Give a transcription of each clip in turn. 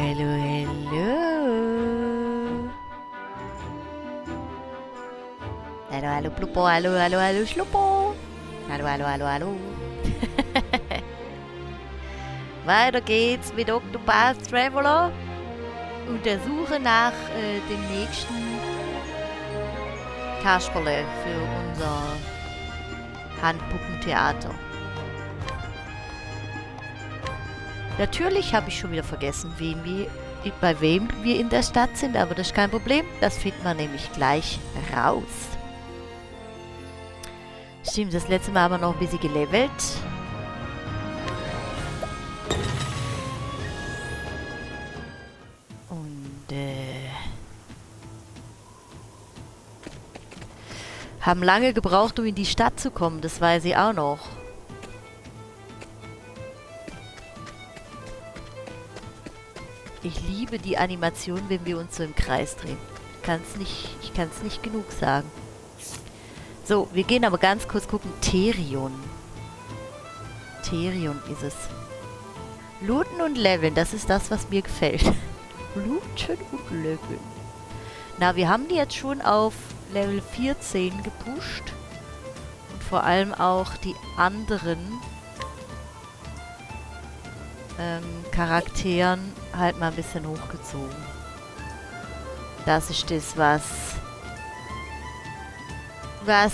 hello, hello. Hallo, hallo, Pluppo, hallo, hallo, hallo, Schluppo. Hallo, hallo, hallo, hallo. Weiter geht's mit Octopath Traveler und der Suche nach dem nächsten Kasperle für unser Handpuppentheater. Natürlich habe ich schon wieder vergessen, bei wem wir in der Stadt sind, aber das ist kein Problem. Das findet man nämlich gleich raus. Stimmt, das letzte Mal haben wir noch ein bisschen gelevelt. Und haben lange gebraucht, um in die Stadt zu kommen, das weiß ich auch noch. Ich liebe die Animation, wenn wir uns so im Kreis drehen. Ich kann es nicht genug sagen. So, wir gehen aber ganz kurz gucken. Therion. Therion ist es. Looten und leveln, das ist das, was mir gefällt. Looten und leveln. Na, wir haben die jetzt schon auf Level 14 gepusht. Und vor allem auch die anderen Charakteren halt mal ein bisschen hochgezogen. Das ist das, was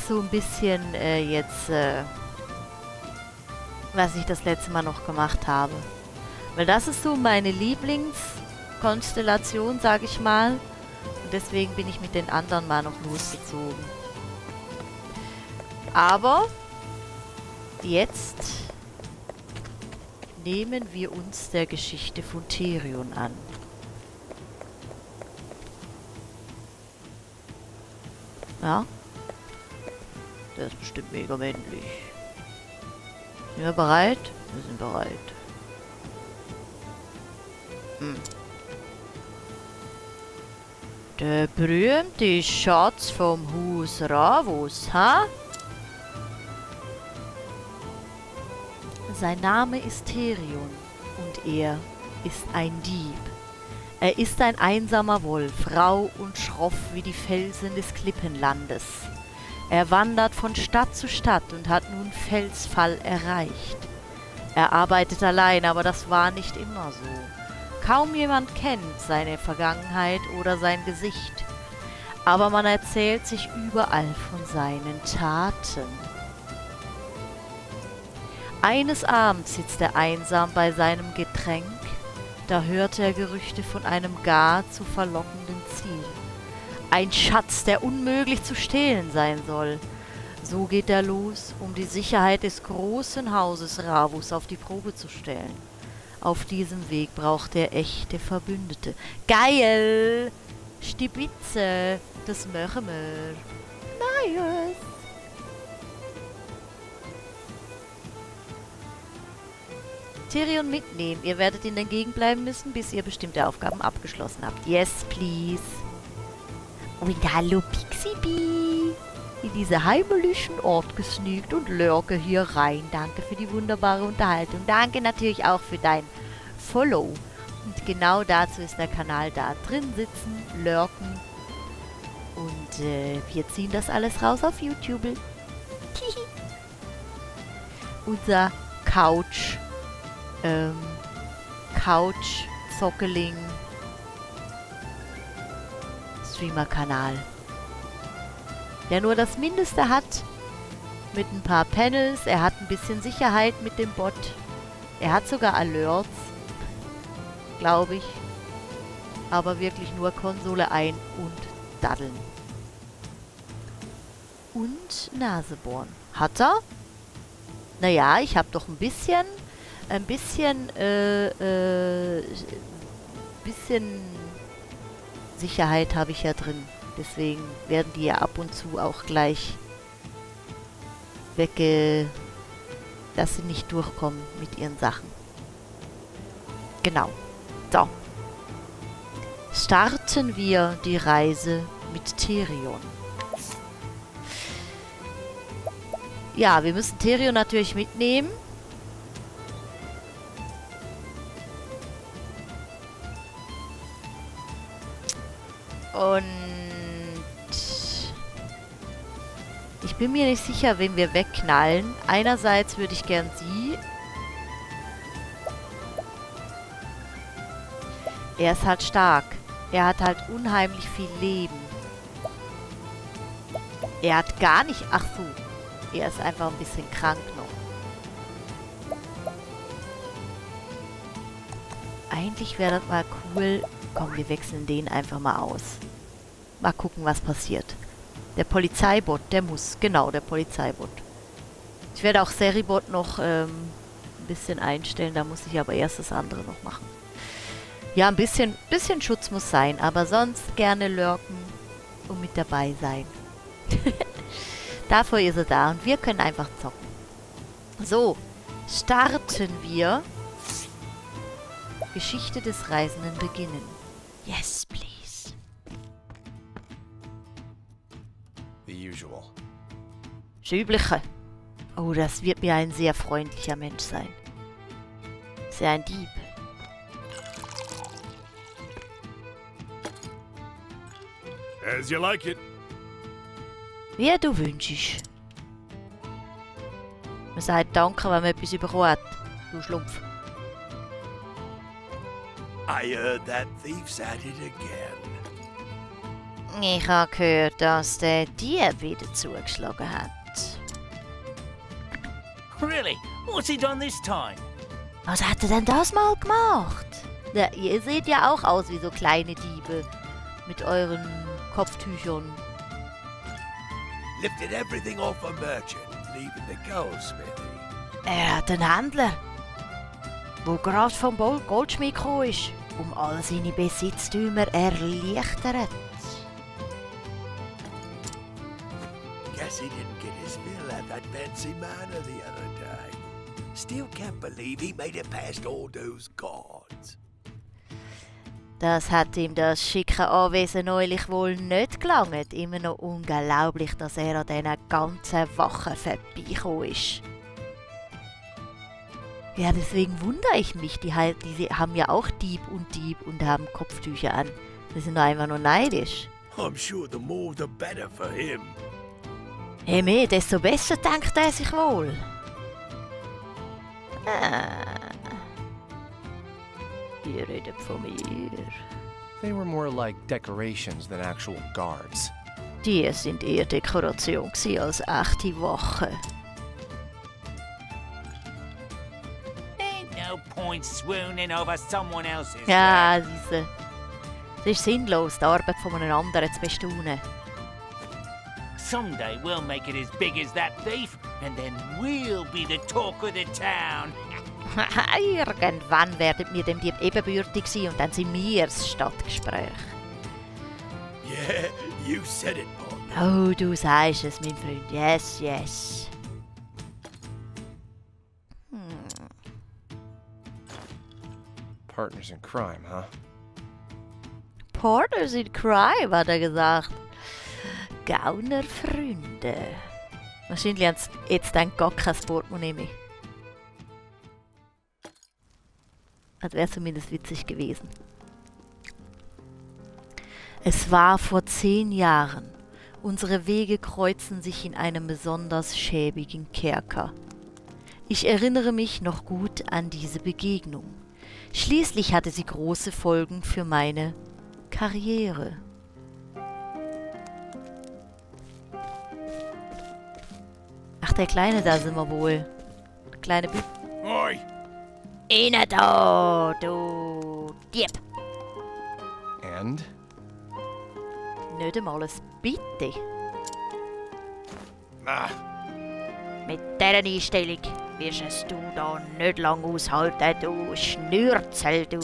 so ein bisschen was ich das letzte Mal noch gemacht habe. Weil das ist so meine Lieblingskonstellation, sag ich mal. Und deswegen bin ich mit den anderen mal noch losgezogen. Aber jetzt nehmen wir uns der Geschichte von Therion an. Ja? Der ist bestimmt mega männlich. Sind wir bereit? Wir sind bereit. Der berühmte Schatz vom Haus Ravos, ha? Sein Name ist Therion und er ist ein Dieb. Er ist ein einsamer Wolf, rau und schroff wie die Felsen des Klippenlandes. Er wandert von Stadt zu Stadt und hat nun Felsfall erreicht. Er arbeitet allein, aber das war nicht immer so. Kaum jemand kennt seine Vergangenheit oder sein Gesicht. Aber man erzählt sich überall von seinen Taten. Eines Abends sitzt er einsam bei seinem Getränk, da hört er Gerüchte von einem gar zu verlockenden Ziel. Ein Schatz, der unmöglich zu stehlen sein soll. So geht er los, um die Sicherheit des großen Hauses Ravos auf die Probe zu stellen. Auf diesem Weg braucht er echte Verbündete. Geil! Stibitze, das machen wir. Nice! Therion mitnehmen. Ihr werdet in der Gegend bleiben müssen, bis ihr bestimmte Aufgaben abgeschlossen habt. Yes, please. Und hallo, Pixibee. In diese heimlichen Ort gesneakt und lurke hier rein. Danke für die wunderbare Unterhaltung. Danke natürlich auch für dein Follow. Und genau dazu ist der Kanal da. Drin sitzen, lurken. Und wir ziehen das alles raus auf YouTube. Unser Couch-Zockeling Streamer-Kanal. Der nur das Mindeste hat mit ein paar Panels. Er hat ein bisschen Sicherheit mit dem Bot. Er hat sogar Alerts, glaube ich. Aber wirklich nur Konsole ein und daddeln. Und Nase bohren. Hat er? Naja, ich habe doch ein bisschen Sicherheit habe ich ja drin. Deswegen werden die ja ab und zu auch gleich dass sie nicht durchkommen mit ihren Sachen. Genau. So. Starten wir die Reise mit Therion. Ja, wir müssen Therion natürlich mitnehmen. Und ich bin mir nicht sicher, wen wir wegknallen. Einerseits würde ich gern sie. Er ist halt stark. Er hat halt unheimlich viel Leben. Er hat gar nicht... Ach so. Er ist einfach ein bisschen krank noch. Eigentlich wäre das mal cool. Komm, wir wechseln den einfach mal aus. Mal gucken, was passiert. Der Polizeibot, der muss. Genau, der Polizeibot. Ich werde auch Seribot noch ein bisschen einstellen. Da muss ich aber erst das andere noch machen. Ja, ein bisschen Schutz muss sein. Aber sonst gerne lurken und mit dabei sein. Dafür ist er da. Und wir können einfach zocken. So, starten wir. Geschichte des Reisenden beginnen. Yes, please. The usual. Das Übliche. Oh, das wird mir ein sehr freundlicher Mensch sein. Ist er ein Dieb? As you like it. Wie du wünschst. Man sagt Danke, wenn man etwas bekommen hat. Du Schlumpf. I heard that thief's at it again. Ich habe gehört, dass der Dieb wieder zugeschlagen hat. Really? What's he done this time? Was hat er denn das mal gemacht? Ja, ihr seht ja auch aus wie so kleine Diebe. Mit euren Kopftüchern. Lifted everything off a merchant, leaving the goldsmithy. Er hat einen Händler, der gerade vom Goldschmied gekommen ist, um all seine Besitztümer erleichtert. Guess he didn't get his fill at that fancy manor the other day. Still can't believe he made it past all those guards. Das hat ihm das schicke Anwesen neulich wohl nicht gelangt. Immer noch unglaublich, dass er an diesen ganzen Wachen vorbeigekommen ist. Ja, deswegen wundere ich mich. Die haben ja auch Dieb und haben Kopftücher an. Die sind doch einfach nur neidisch. I'm sure the more the better for him. Je mehr, desto besser, denkt er sich wohl. Ihr redet von mir. They were more like decorations than actual guards. Die sind eher Dekoration gewesen als echte Wachen. Ain't no point swooning over someone else's Ja, siehste. Es ist sinnlos, die Arbeit von einem anderen zu bestaunen. Someday we'll make it as big as that thief, and then we'll be the talk of the town. Irgendwann werden wir dem Dieb ebenbürtig sein und dann sind wir das Stadtgespräch. Yeah, you said it, partner. Oh, du sagst es, mein Freund. Yes, yes. Partners in crime, huh? Partners in Crime, hat er gesagt. Gaunerfreunde. Wahrscheinlich haben sie jetzt dann gar kein Portemonnaie mehr. Das wäre zumindest witzig gewesen. Es war vor 10 Jahren. Unsere Wege kreuzen sich in einem besonders schäbigen Kerker. Ich erinnere mich noch gut an diese Begegnung. Schließlich hatte sie große Folgen für meine Karriere. Ach, der Kleine da sind wir wohl. Der kleine Bub. Oi! Inne da, du Dieb. And? Nicht einmal ein Bitte. Ah, Mit dieser Einstellung wirst es du da nicht lang aushalten, du Schnürzel, du.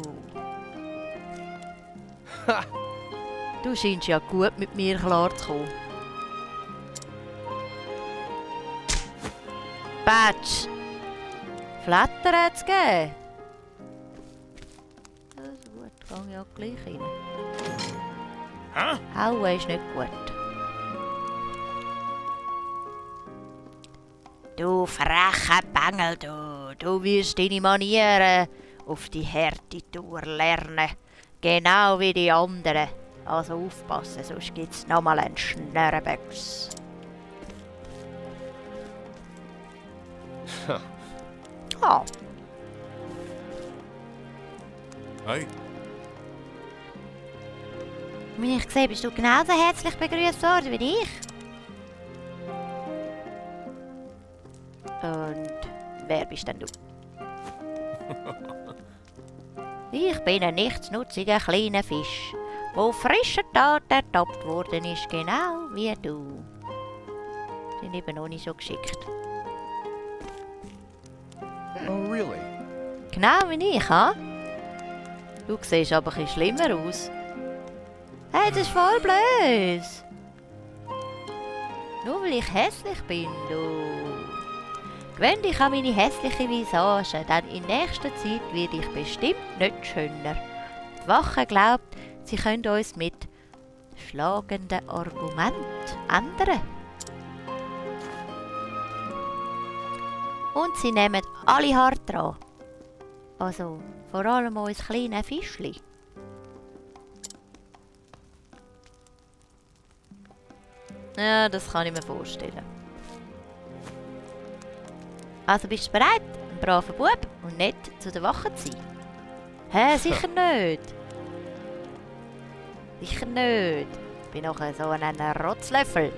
Du scheinst ja gut mit mir klarzukommen. Patsch! Flatter hat's gegeben. Das ist gut, gang ja gleich rein. huh? Hauen ist nicht gut. Du frecher Bengel, du. Du wirst deine Manieren auf die harte Tour lernen. Genau wie die anderen. Also aufpassen, sonst gibt's nochmal einen Schnurrbüchs. Oh, Hey. wie ich sehe, bist du genauso herzlich begrüßt worden wie ich. Und wer bist denn du? Ich bin ein nichtsnutziger kleiner Fisch, der auf frischer Tat ertappt worden ist, genau wie du. Sind eben noch nicht so geschickt. Oh, really? Genau wie ich, ha? Du siehst aber ein bisschen schlimmer aus. Hey, das ist voll blöd. Nur weil ich hässlich bin, du. Gewöhn dich an meine hässliche Visage, denn in nächster Zeit werde ich bestimmt nicht schöner. Die Wache glaubt, sie können uns mit schlagenden Argumenten ändern. Und sie nehmen alle hart dran. Also, vor allem uns kleine Fischli. Ja, das kann ich mir vorstellen. Also bist du bereit, ein braver Bub und nicht zu der Wache zu sein? Hä, sicher nicht. Sicher nicht. Ich bin noch so ein Rotzlöffel.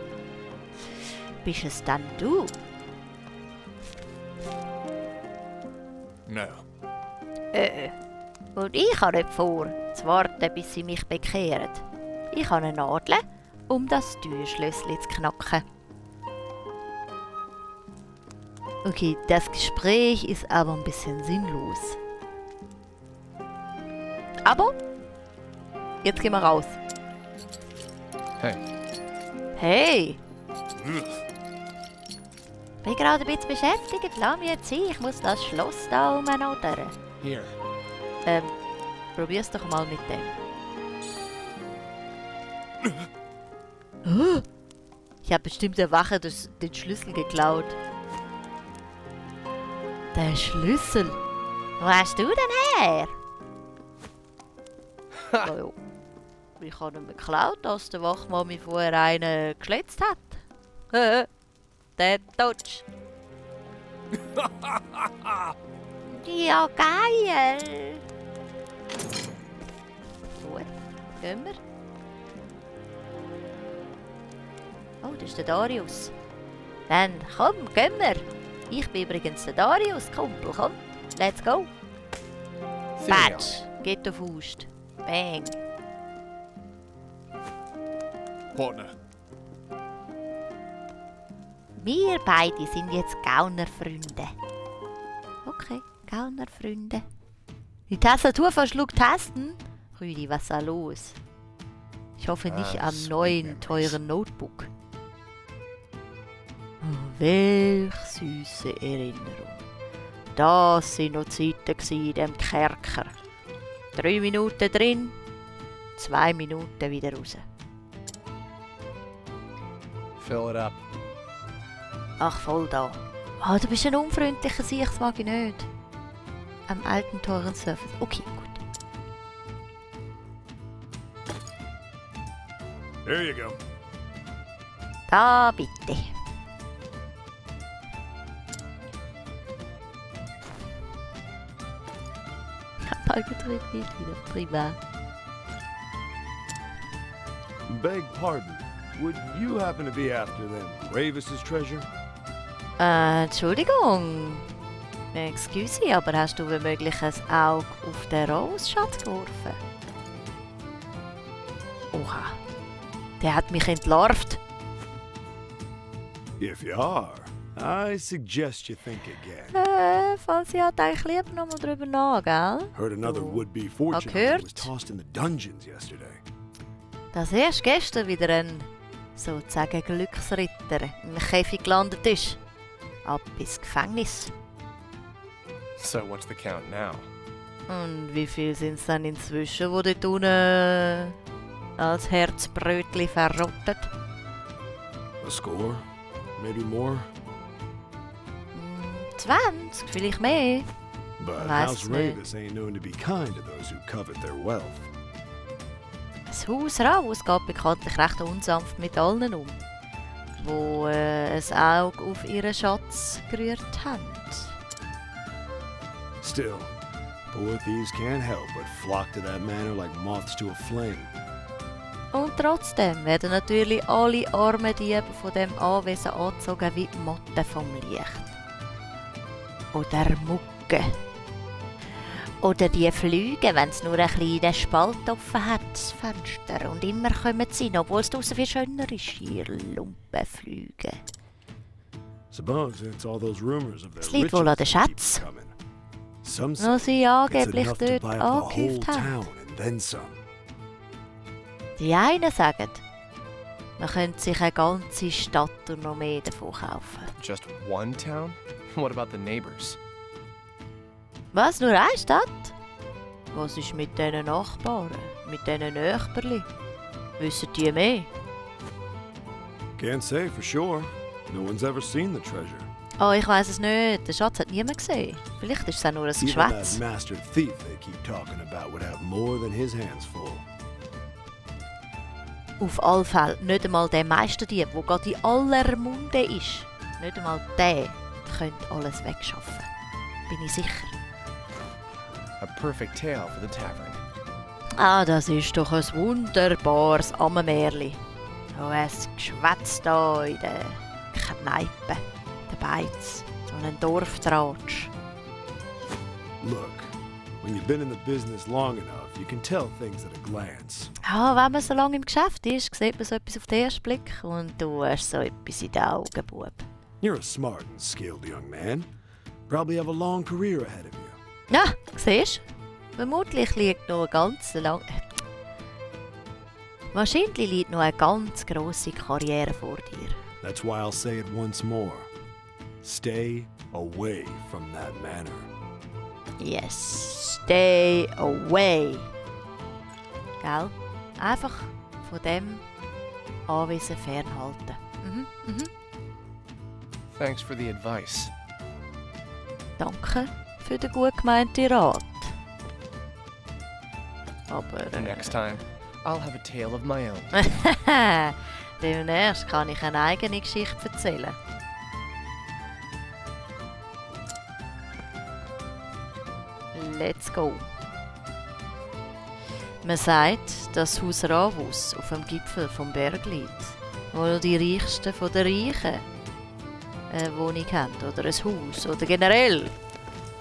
Bist es dann du? No. Und ich habe nicht vor, zu warten, bis sie mich bekehren. Ich habe eine Nadel, um das Türschlössli zu knacken. Okay, das Gespräch ist aber ein bisschen sinnlos. Aber, jetzt gehen wir raus. Hey. Hey! Ich bin gerade ein bisschen beschäftigt. Lass mich jetzt sein. Ich muss das Schloss da umeinander. Here. Probier's doch mal mit dem. Oh, ich habe bestimmt der Wache den Schlüssel geklaut. Der Schlüssel? Wo hast du denn her? Oh, ja. Ich habe ihn geklaut, als der Wachmann mir vorher einen geschlitzt hat. Der Dodge. Ja, geil! Gut, gehen wir. Oh, das ist der Darius. Dann komm, gehen wir. Ich bin übrigens der Darius, Kumpel. Komm, let's go. Patsch, geht auf Faust. Bang. Partner. Wir beide sind jetzt Gaunerfreunde. Okay, Gaunerfreunde. Die Tastatur verschluckt Tasten? Rüdi, was ist da los? Ich hoffe nicht am neuen, teuren Notebook. Oh, welch süße Erinnerung. Das waren noch Zeiten in dem Kerker. 3 Minuten drin, 2 Minuten wieder raus. Fill it up. Ach, voll da. Oh, du bist ein unfreundlicher Sieg, das mag ich nicht. Am alten, teuren Surface. Okay, gut. There you go. Da, bitte. Ich hab mal gedrückt, nicht wieder. Prima. Beg pardon. Would you happen to be after them Ravis's treasure? Entschuldigung. Excuse, aber hast du womöglich ein Auge auf den Rose-Schatz geworfen? Oha. Der hat mich entlarvt. If you are, I suggest you think again. Falls ich eigentlich lieber noch mal drüber nach, gell? Heard another would-be fortune gehört? hunter was tossed in the dungeons yesterday. Dass erst gestern wieder ein sozusagen Glücksritter im Käfig gelandet ist. Ab ins Gefängnis. So what's the count now? Und wie viel sind es dann inzwischen, wo dort unten als Herzbrötli verrottet? A score? Maybe more? 20, vielleicht mehr. But Weiß House nicht. Ravis ain't known to be kind to those who covet their wealth. Das Haus Ravus geht bekanntlich recht unsanft mit allen um, wo ein Auge auf ihren Schatz gerührt haben. Still, poor thieves can't help but flock to that manor like moths to a flame. Und trotzdem werden natürlich alle armen Diebe von dem Anwesen angezogen wie die Motten vom Licht. Oder Mucke. Oder die Flüge, wenn es nur einen kleinen Spalt offen hat, das Fenster. Und immer kommen sie noch, obwohl es draussen viel schöner ist, ihr Lumpenflüge. Suppose it's all those rumors of their Es liegt wohl an den riches that keep Schätzen, coming. Some wo say sie it's angeblich enough to dort buy up the whole angehäuft haben. town and then some. Die einen sagen, man könnte sich eine ganze Stadt und noch mehr davon kaufen. Just one town? What about the neighbors? Was, nur eine Stadt? Was ist mit diesen Nachbarn, mit diesen Nachbarli? Wissen die mehr? Can't say for sure. No one's ever seen the treasure. Oh, ich weiss es nicht. Den Schatz hat niemand gesehen. Vielleicht ist es auch nur ein Even Geschwätz. that master thief they keep talking about would have more than his hands full. Auf alle Fälle nicht einmal der Meisterdieb, der gerade in aller Munde ist. Nicht einmal der könnte alles wegschaffen. Bin ich sicher. A perfect tale for the tavern. Ah, das ist doch ein wunderbares Ammenmärli. So ein Geschwätz da in der Kneipe, der Beiz, so ein Dorftratsch. Look, when you've been in the business long enough, you can tell things at a glance. Ja, wenn man so lange im Geschäft ist, sieht man so etwas auf den ersten Blick und du hast so etwas in den Augen, Bub. You're a smart and skilled young man. Probably have a long career ahead of you. Ja, siehst du? Vermutlich liegt noch eine ganz lang... Wahrscheinlich liegt noch eine ganz grosse Karriere vor dir. That's why I'll say it once more. Stay away from that manor. Yes, stay away. Gell? Einfach von dem Anwesen fernhalten. Thanks for the advice. Danke für den gut gemeinten Rat. Aber... Next time, I'll have a tale of my own. Demnächst kann ich eine eigene Geschichte erzählen. Let's go. Man sagt, dass das Haus Ravus auf dem Gipfel vom Berg liegt, wo die Reichsten von den Reichen eine Wohnung haben, oder ein Haus, oder generell.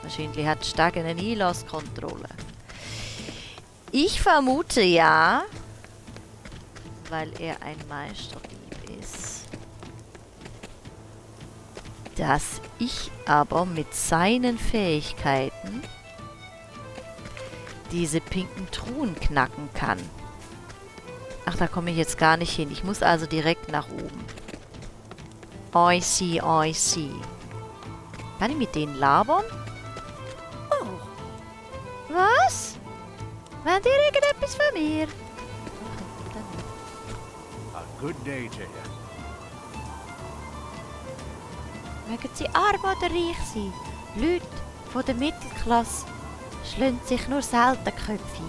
Wahrscheinlich hat die Stege eine Einlasskontrolle. Ich vermute ja, weil er ein Meisterdieb ist, dass ich aber mit seinen Fähigkeiten diese pinken Truhen knacken kann. Ach, da komme ich jetzt gar nicht hin. Ich muss also direkt nach oben. I see, I see. Kann ich mit denen labern? Oh. Was? Wollt ihr irgendetwas von mir? A good day to you. Mögen sie arm oder reich sein? Leute von der Mittelklasse schlagen sich nur selten die Köpfe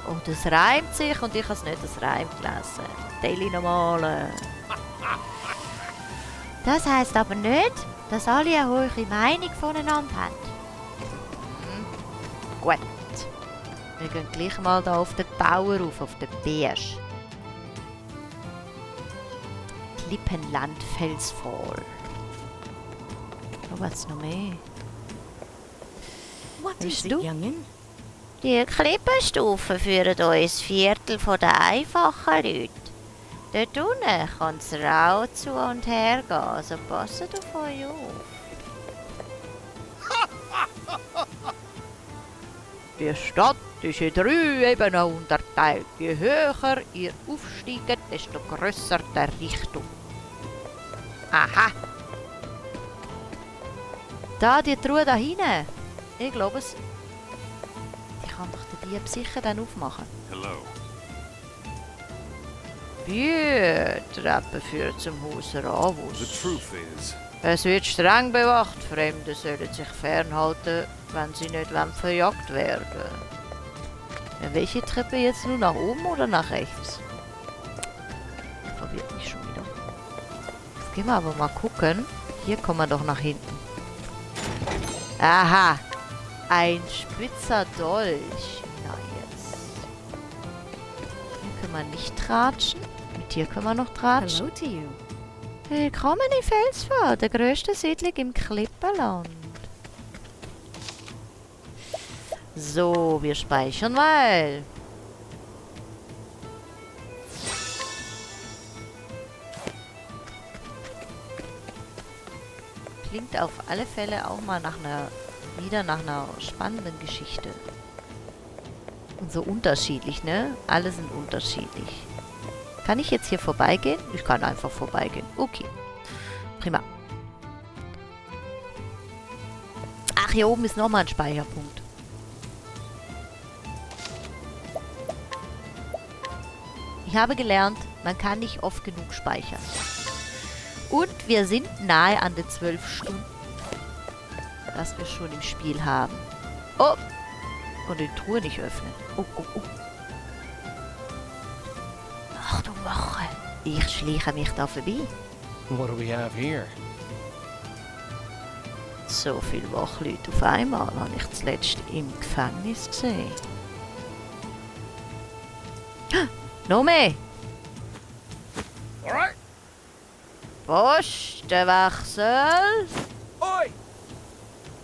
ein. Und es reimt sich und ich habe es nicht als Reim gelesen. Telenormale. Das heisst aber nicht, dass alle eine hohe Meinung voneinander haben. Gut. Wir gehen gleich mal da auf den Tower auf den Berg. Klippenland Felsfall. Oh, was noch mehr? Bist du? Die Klippenstufen führen uns Viertel von den einfachen Leuten. Dort unten kann es rau zu und her gehen, also passt auf euch auf. Die Stadt ist in 3 Ebenen unterteilt. Je höher ihr aufsteigt, desto grösser der Reichtum. Aha! Da, die Truhe da hinten. Ich glaube es. Die kann doch der Dieb sicher dann aufmachen. Hello. Die Treppe führt zum Haus Ravus. The truth is, Es wird streng bewacht. Fremde sollen sich fernhalten, wenn sie nicht verjagt werden. Welche Treppe jetzt nur nach oben oder nach rechts? Verwirrt mich schon wieder. Jetzt gehen wir aber mal gucken. Hier kommen wir doch nach hinten. Aha. Ein spitzer Dolch. Na jetzt. Hier können wir nicht tratschen. Mit hier können wir noch tratschen. Hello to you. Willkommen in Felsford, der grösste Siedlung im Klippenland. So, wir speichern mal. Klingt auf alle Fälle auch mal wieder nach einer spannenden Geschichte. Und so unterschiedlich, ne? Alle sind unterschiedlich. Kann ich jetzt hier vorbeigehen? Ich kann einfach vorbeigehen. Okay. Prima. Ach, hier oben ist nochmal ein Speicherpunkt. Ich habe gelernt, man kann nicht oft genug speichern. Und wir sind nahe an den 12 Stunden, das wir schon im Spiel haben. Oh! Und die Truhe nicht öffnen. Oh, oh, oh. Ach du Woche. Ich schleiche mich da vorbei. What do we have here? So viele Wachleute auf einmal habe ich zuletzt im Gefängnis gesehen. Noch mehr! Alright. Postenwechsel! Oi!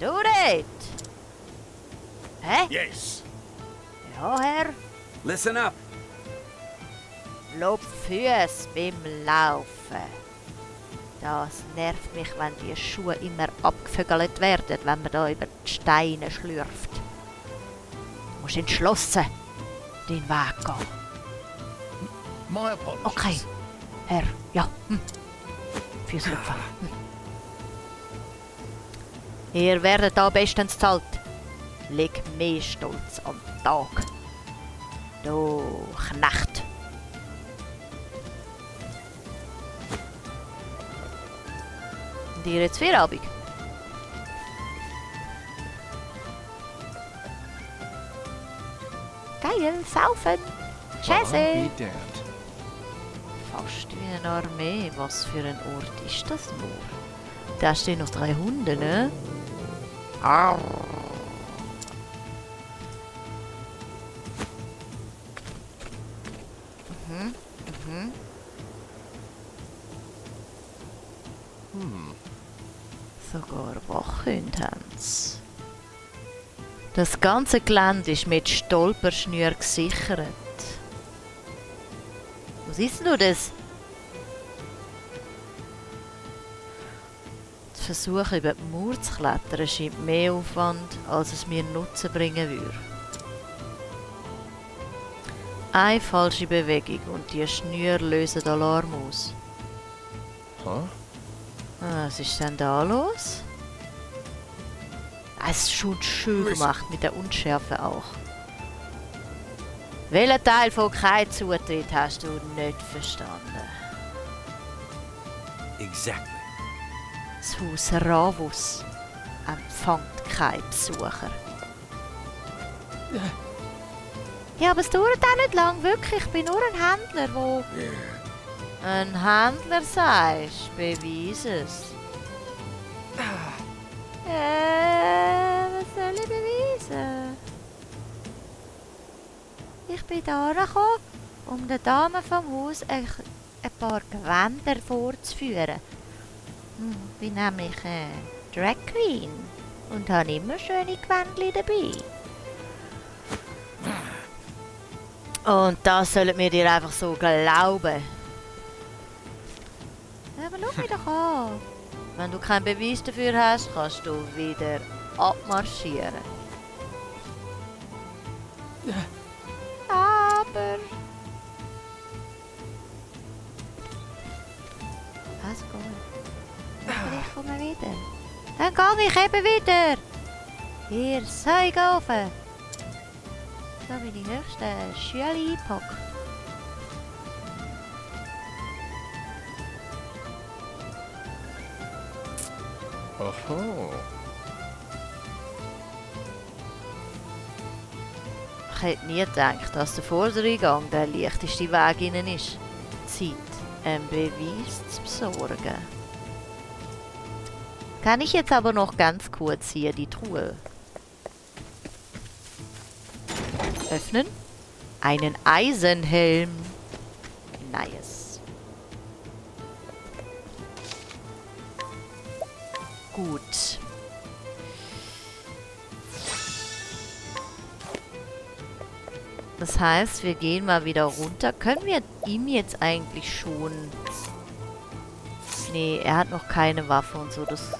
Du dort! Hä? Yes. Ja, Herr. Listen up. Lob Füße beim Laufen. Das nervt mich, wenn die Schuhe immer abgevögelt werden, wenn man da über die Steine schlürft. Du musst entschlossen den Weg gehen. My apologies. Okay, Herr, ja. Füße lupfen. Ihr werdet da bestens zahlt. Leg mehr Stolz an den Tag. Du Knecht. Und ihr jetzt Feierabend? Geil, saufen. Well, Tschüssi. I'll be damned. Fast wie eine Armee. Was für ein Ort ist das nur? Da stehen noch 3 Hunde, ne? Arr. Sogar Wachhunde haben's. Das ganze Gelände ist mit Stolperschnüren gesichert. Was ist denn das? Das Versuchen, über die Mauer zu klettern, scheint mehr Aufwand, als es mir Nutzen bringen würde. Eine falsche Bewegung und die Schnüre lösen Alarm aus. Huh? Was ist denn da los? Es ist schon schön gemacht, mit der Unschärfe auch. Welchen Teil von keinem Zutritt hast du nicht verstanden? Exactly. Das Haus Ravus empfängt keine Besucher. Ja, aber es dauert auch nicht lang, wirklich. Ich bin nur ein Händler, wo... Ein Händler sagst, beweis es. Was soll ich beweisen? Ich bin da gekommen, um der Dame vom Haus ein paar Gewänder vorzuführen. Ich bin nämlich Drag Queen und habe immer schöne Gewändchen dabei. Und das sollt mir dir einfach so glauben. Aber schau mich doch an. Wenn du keinen Beweis dafür hast, kannst du wieder abmarschieren. Aber... Was gut? Aber ich komme wieder. Dann gehe ich eben wieder. Hier, Säugofen. So wie die höchste Schüle einpacke. Oh. Ich hätte nie gedacht, dass der vordere Gang der leichteste Weg innen ist. Zeit, einen Beweis zu besorgen. Kann ich jetzt aber noch ganz kurz hier die Truhe öffnen? Einen Eisenhelm. Nice. Gut. Das heißt, wir gehen mal wieder runter. Können wir ihm jetzt eigentlich schon... Nee, er hat noch keine Waffe und so. Das...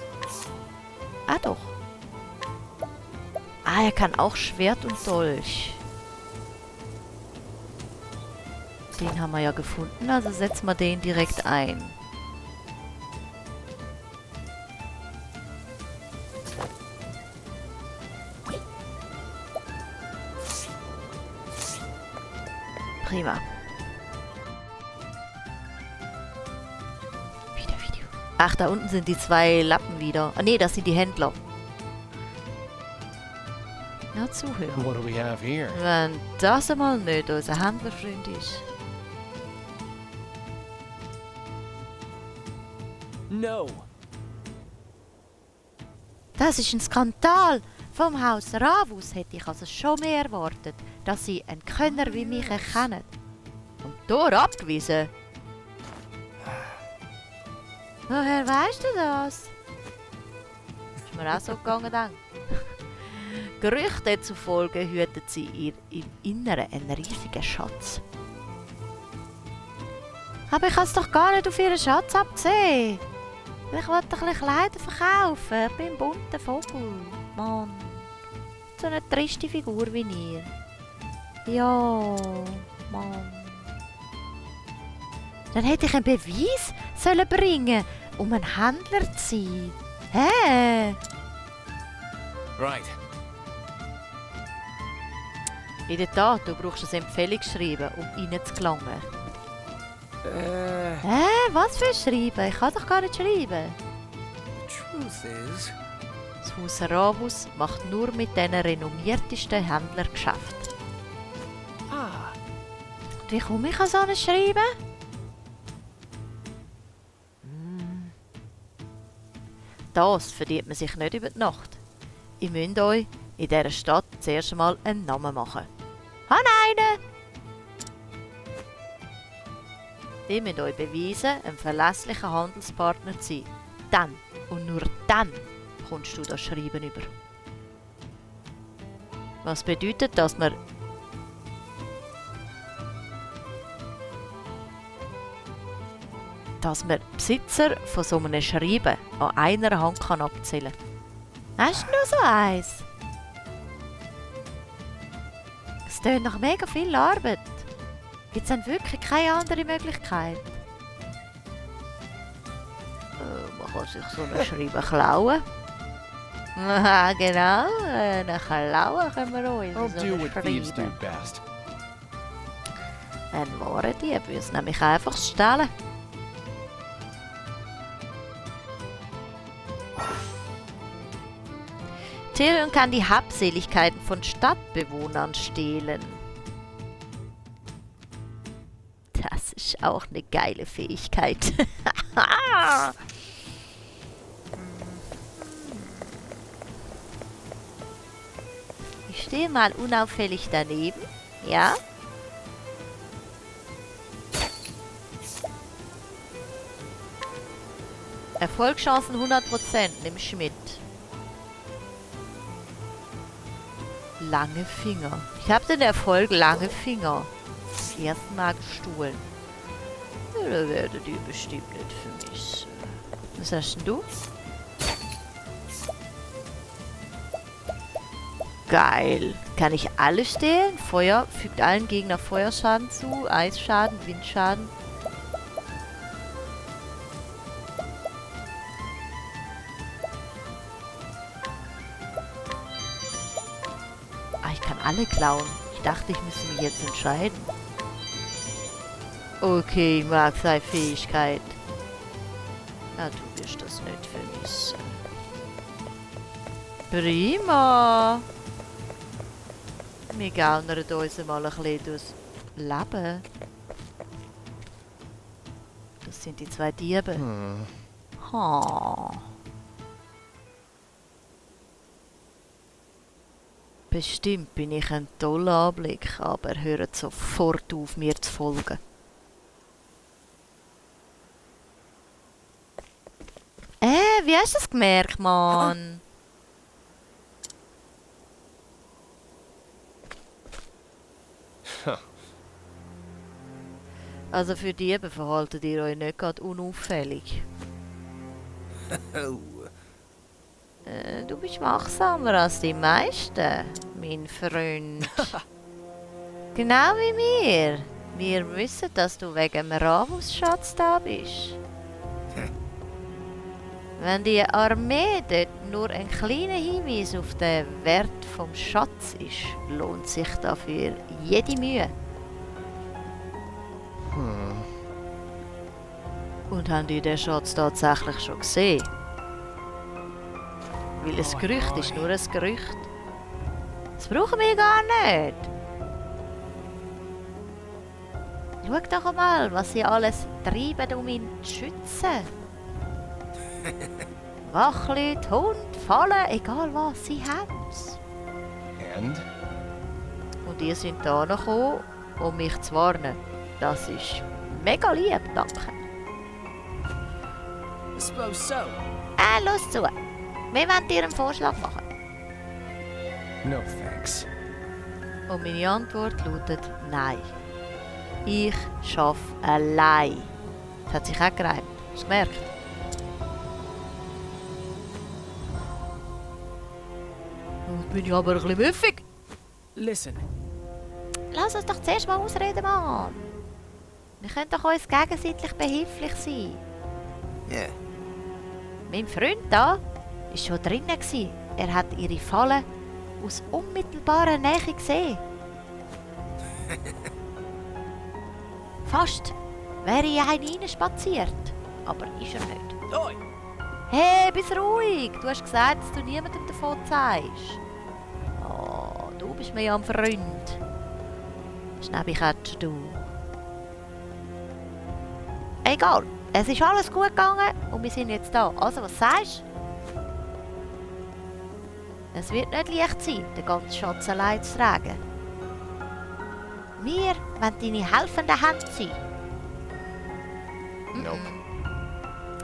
Ah, doch. Ah, er kann auch Schwert und Dolch. Den haben wir ja gefunden, also setzen wir den direkt ein. Prima. Video. Ach, da unten sind die zwei Lappen wieder. Ah, nee, das sind die Händler. Na, zuhören. What do we have here? Wenn das einmal nicht unser Händlerfreund ist. No. Das ist ein Skandal. Vom Haus Ravus hätte ich also schon mehr erwartet, dass sie einen Könner wie mich erkennen. Und dort abgewiesen. Woher weißt du das? Ist mir auch so gegangen, dann. Gerüchten zufolge hütet sie im Inneren einen riesigen Schatz. Aber ich habe es doch gar nicht auf ihren Schatz abgesehen. Ich wollte ein bisschen Kleider verkaufen. Ich bin ein bunter Vogel. Mann. So eine triste Figur wie ihr. Ja, Mann. Dann hätte ich einen Beweis sollen bringen, um ein Händler zu sein. Hä? Right. In der Tat, du brauchst ein Empfehlungsschreiben, um rein zu gelangen. Hä? Was für ein Schreiben? Ich kann doch gar nicht schreiben. Truth is... Das Haus Ravus macht nur mit den renommiertesten Händlern Geschäft. Ah. Und wie komme ich an so ein Schreiben? Das verdient man sich nicht über die Nacht. Ihr müsst euch in dieser Stadt zuerst einmal einen Namen machen. Han einen! Ihr müsst euch beweisen, ein verlässlicher Handelspartner zu sein. Dann und nur dann kommst du das Schreiben über. Was bedeutet, dass man Besitzer von so einem Schreiben an einer Hand kann abzählen kann. Hast du nur so eins? Es tönt nach mega viel Arbeit. Gibt es denn wirklich keine andere Möglichkeit? Man kann sich so ein Schreiben klauen. Aha, genau. Einen klauen können wir uns. I'll so do ein what thieves do Schreiben. best. Ein wahrer Dieb würde es nämlich einfach stehlen. Tyrion kann die Habseligkeiten von Stadtbewohnern stehlen. Das ist auch eine geile Fähigkeit. Ich stehe mal unauffällig daneben, ja? Erfolgschancen 100%, nimmst du mit. Lange Finger. Ich habe den Erfolg lange Finger. Das erste Mal gestohlen. Ja, da werdet ihr bestimmt nicht vermissen. Was hast denn du? Geil. Kann ich alles stehlen? Feuer fügt allen Gegnern Feuerschaden zu, Eisschaden, Windschaden. Ah, ich kann alle klauen. Ich dachte, ich müsste mich jetzt entscheiden. Okay, mag seine Fähigkeit. Na, du wirst das nicht vermissen. Prima. Wir gaunern uns mal ein bisschen durchs Leben. Das sind die 2 Diebe. Ha. Bestimmt bin ich ein toller Anblick, aber hört sofort auf, mir zu folgen. Wie hast du es gemerkt, Mann? Also für Diebe verhaltet ihr euch nicht gerade unauffällig. Du bist wachsamer als die meisten, mein Freund. Genau wie wir. Wir wissen, dass du wegen dem Ravus-Schatz da bist. Wenn die Armee dort nur ein kleiner Hinweis auf den Wert vom Schatz ist, lohnt sich dafür jede Mühe. Und haben die den Schatz tatsächlich schon gesehen? Weil ein Gerücht ist nur ein Gerücht. Das brauchen wir gar nicht. Schau doch einmal, was sie alles treiben, um ihn zu schützen. Wachleute, Hund, Fallen, egal was, sie haben's. And? Und ihr sind da gekommen, um mich zu warnen. Das ist mega lieb, danke. I suppose so. Los zu. Wir wollen dir einen Vorschlag machen. No thanks. Und meine Antwort lautet nein. Ich schaffe allein. Das hat sich auch gereimt. Hast du gemerkt? Jetzt bin ich aber ein bisschen müffig. Listen, Lass uns doch zuerst mal ausreden, Mann. Wir können doch uns gegenseitig behilflich sein. Yeah. Mein Freund da war schon drinnen. Er hat ihre Fallen aus unmittelbarer Nähe gesehen. Fast wäre ich reinspaziert, aber ist er nicht. oi! Hey, bist ruhig! Du hast gesagt, dass du niemandem davon zeigst. Oh, du bist mir ja ein Freund. Schnäbikatsch, du. Egal, es ist alles gut gegangen und wir sind jetzt da. Also, was sagst du? Es wird nicht leicht sein, den ganzen Schatz allein zu tragen. Wir wollen deine helfende Hand sein. Nope.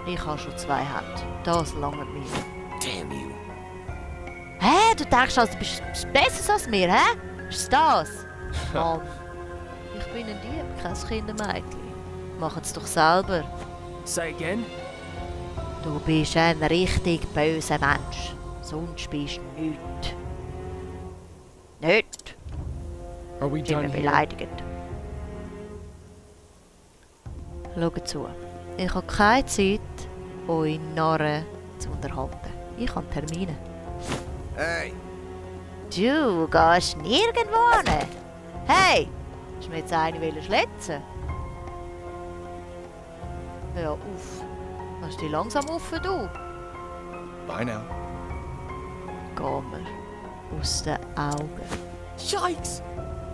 Ich habe schon 2 Hände. Das langt mir. Damn you. Hä? Du denkst, also, du bist besser als wir, hä? Ist das? Mann. Ich bin ein Dieb, kein Kindermädchen. Mach es doch selber. Say again? Du bist ein richtig böser Mensch. Sonst bist du nichts. Nicht. Are we Ich bin done here? beleidigend. Schaut zu. Ich habe keine Zeit, euch Narren zu unterhalten. Ich habe Termine. Hey, Du gehst nirgendwo hin. Hey! Hast du mir jetzt eine schletzen? Ja, auf. Hast dich langsam auf, du? Bye now. Geh mir aus den Augen. Yikes!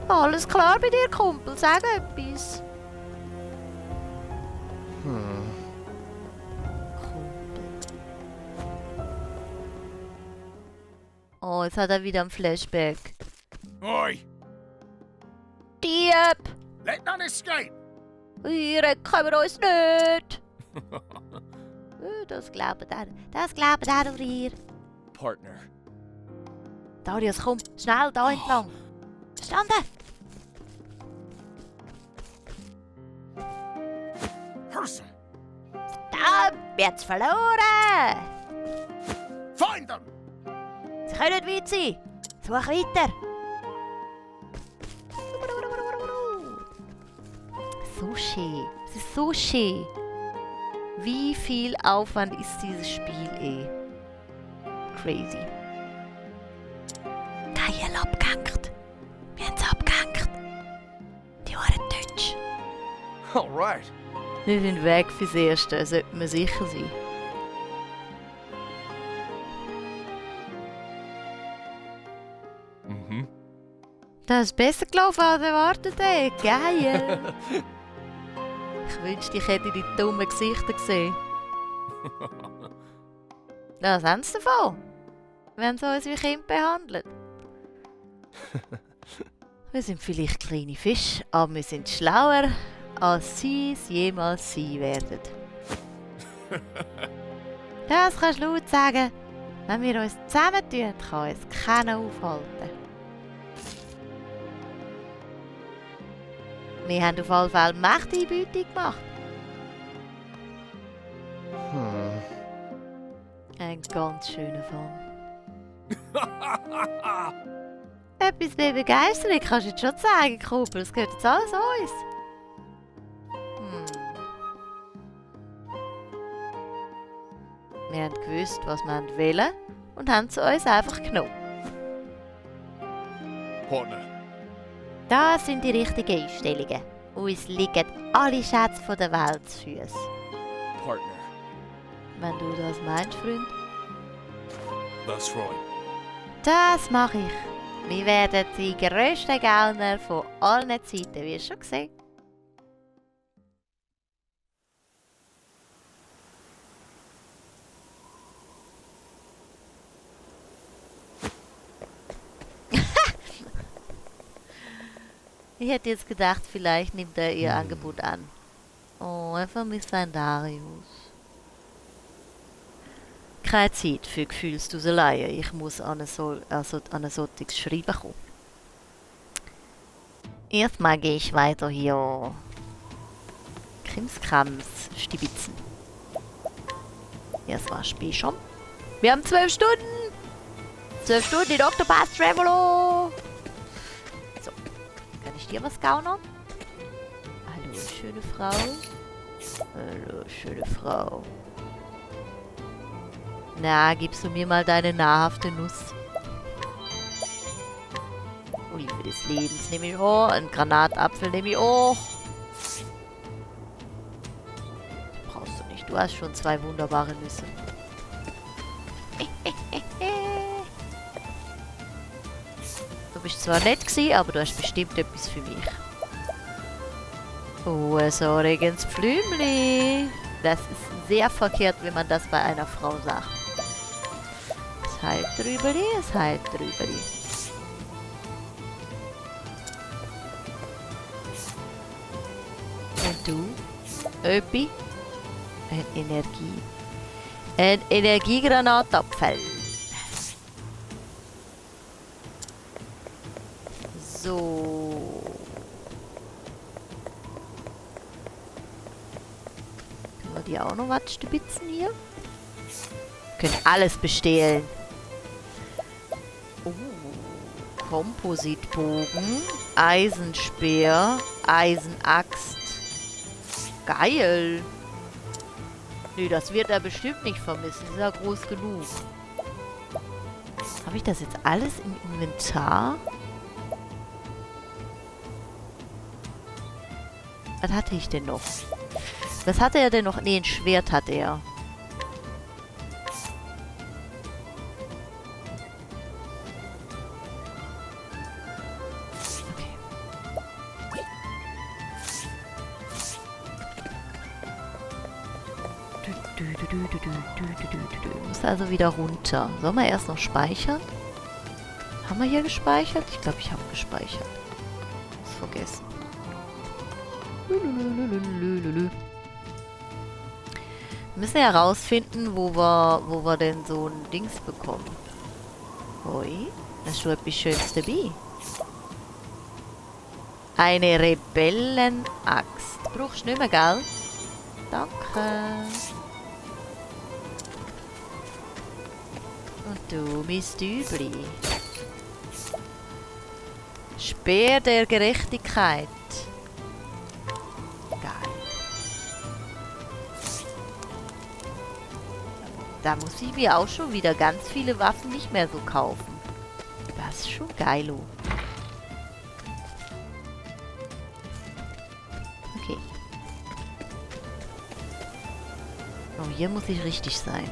Alles klar bei dir, Kumpel? Sag etwas. Kumpel. Oh, jetzt hat er wieder ein Flashback. Oi! Dieb! Let none escape! Ihr können wir uns nicht! Das glauben er. Das glauben er oder ihr. Partner. Darius, komm, schnell da entlang. Verstanden? Person! Da wird's verloren! Find them! Sie können nicht weit sein. Such weiter. Sushi. Es ist Sushi. Wie viel Aufwand ist dieses Spiel Crazy. Geil abgehängt. Wir haben es abgehängt. Die waren Deutsch. Alright. Wir sind weg fürs Erste, sollten wir sicher sein. Das ist besser gelaufen als erwartet, ey. Geil. Ich wünschte, ich hätte die dummen Gesichter gesehen. Was haben sie davon, wenn sie uns wie Kinder behandeln? Wir sind vielleicht kleine Fische, aber wir sind schlauer, als sie es jemals sein werden. Das kannst du laut sagen. Wenn wir uns zusammentun, kann uns keiner aufhalten. Wir haben auf alle Fälle mächtige Beute gemacht. Ein ganz schöner Fang. Etwas mehr Begeisterung kannst du jetzt schon zeigen, Kumpel. Es gehört jetzt alles uns. Wir haben gewusst, was wir wollen und haben es uns einfach genommen. Partner. Das sind die richtigen Einstellungen. Uns liegen alle Schätze von der Welt zu Füßen. Partner. Wenn du das meinst, Freund. That's right. Das mache ich. Wir werden die grössten Gauner von allen Zeiten, wie schon gesehen. Ich hätte jetzt gedacht, vielleicht nimmt er ihr Angebot an. Oh, er vermisst seinen Darius. Keine Zeit für Gefühlsduseleien. Ich muss an ein solches Schreiben kommen. Erstmal gehe ich weiter hier Krimskrams stibitzen. Erstmal Speichern. Wir haben 12 Stunden! 12 Stunden in Octopath Traveler! So, kann ich dir was gaunern? Hallo, schöne Frau. Hallo, schöne Frau. Na, gibst du mir mal deine nahrhafte Nuss? Olive des Lebens nehme ich auch. Einen Granatapfel nehme ich auch. Brauchst du nicht. Du hast schon 2 wunderbare Nüsse. Du bist zwar nett gewesen, aber du hast bestimmt etwas für mich. Oh, ein säuriges Pflümli. Das ist sehr verkehrt, wenn man das bei einer Frau sagt. Es heilt drüberli, es heilt drüberli. Und du? Öppi? Ein Energiegranatapfel. So. Können wir die auch noch was stibitzen hier? Wir können alles bestehlen. Kompositbogen, Eisenspeer, Eisenaxt. Geil. Nee, das wird er bestimmt nicht vermissen. Ist ja groß genug. Habe ich das jetzt alles im Inventar? Was hatte ich denn noch? Was hatte er denn noch? Nee, ein Schwert hatte er. Muss also wieder runter. Sollen wir erst noch speichern? Haben wir hier gespeichert? Ich glaube, ich habe gespeichert. Ist vergessen. Wir müssen ja herausfinden, wo wir denn so ein Dings bekommen. Ui, das ist schon etwas Schönes dabei. Eine Rebellenaxt. Brauchst du nicht mehr, gell? Danke. Und du, Miss Dübli. Speer der Gerechtigkeit. Geil. Da muss ich mir auch schon wieder ganz viele Waffen nicht mehr so kaufen. Das ist schon geilo. Okay. Oh, hier muss ich richtig sein.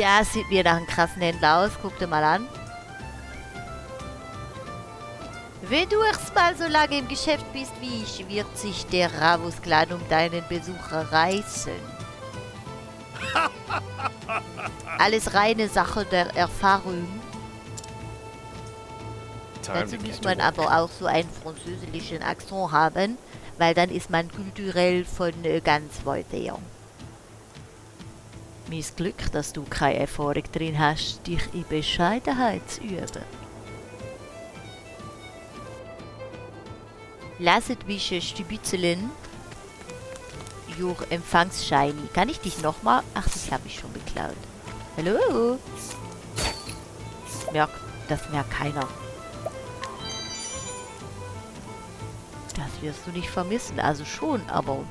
Das sieht mir nach einem krassen Händler aus. Guck dir mal an. Wenn du erst mal so lange im Geschäft bist wie ich, wird sich der Ravus-Clan um deinen Besucher reißen. Alles reine Sache der Erfahrung. Time Dazu to muss get man to work. aber auch so einen französischen Akzent haben, weil dann ist man kulturell von ganz weit her. Mein Glück, dass du keine Erfahrung drin hast, dich in Bescheidenheit zu üben. Lasset mich stübitzeln. Jur Empfangsscheini. Kann ich dich nochmal? Ach, das habe ich schon geklaut. Hallo? Das merkt keiner. Das wirst du nicht vermissen. Also schon, aber...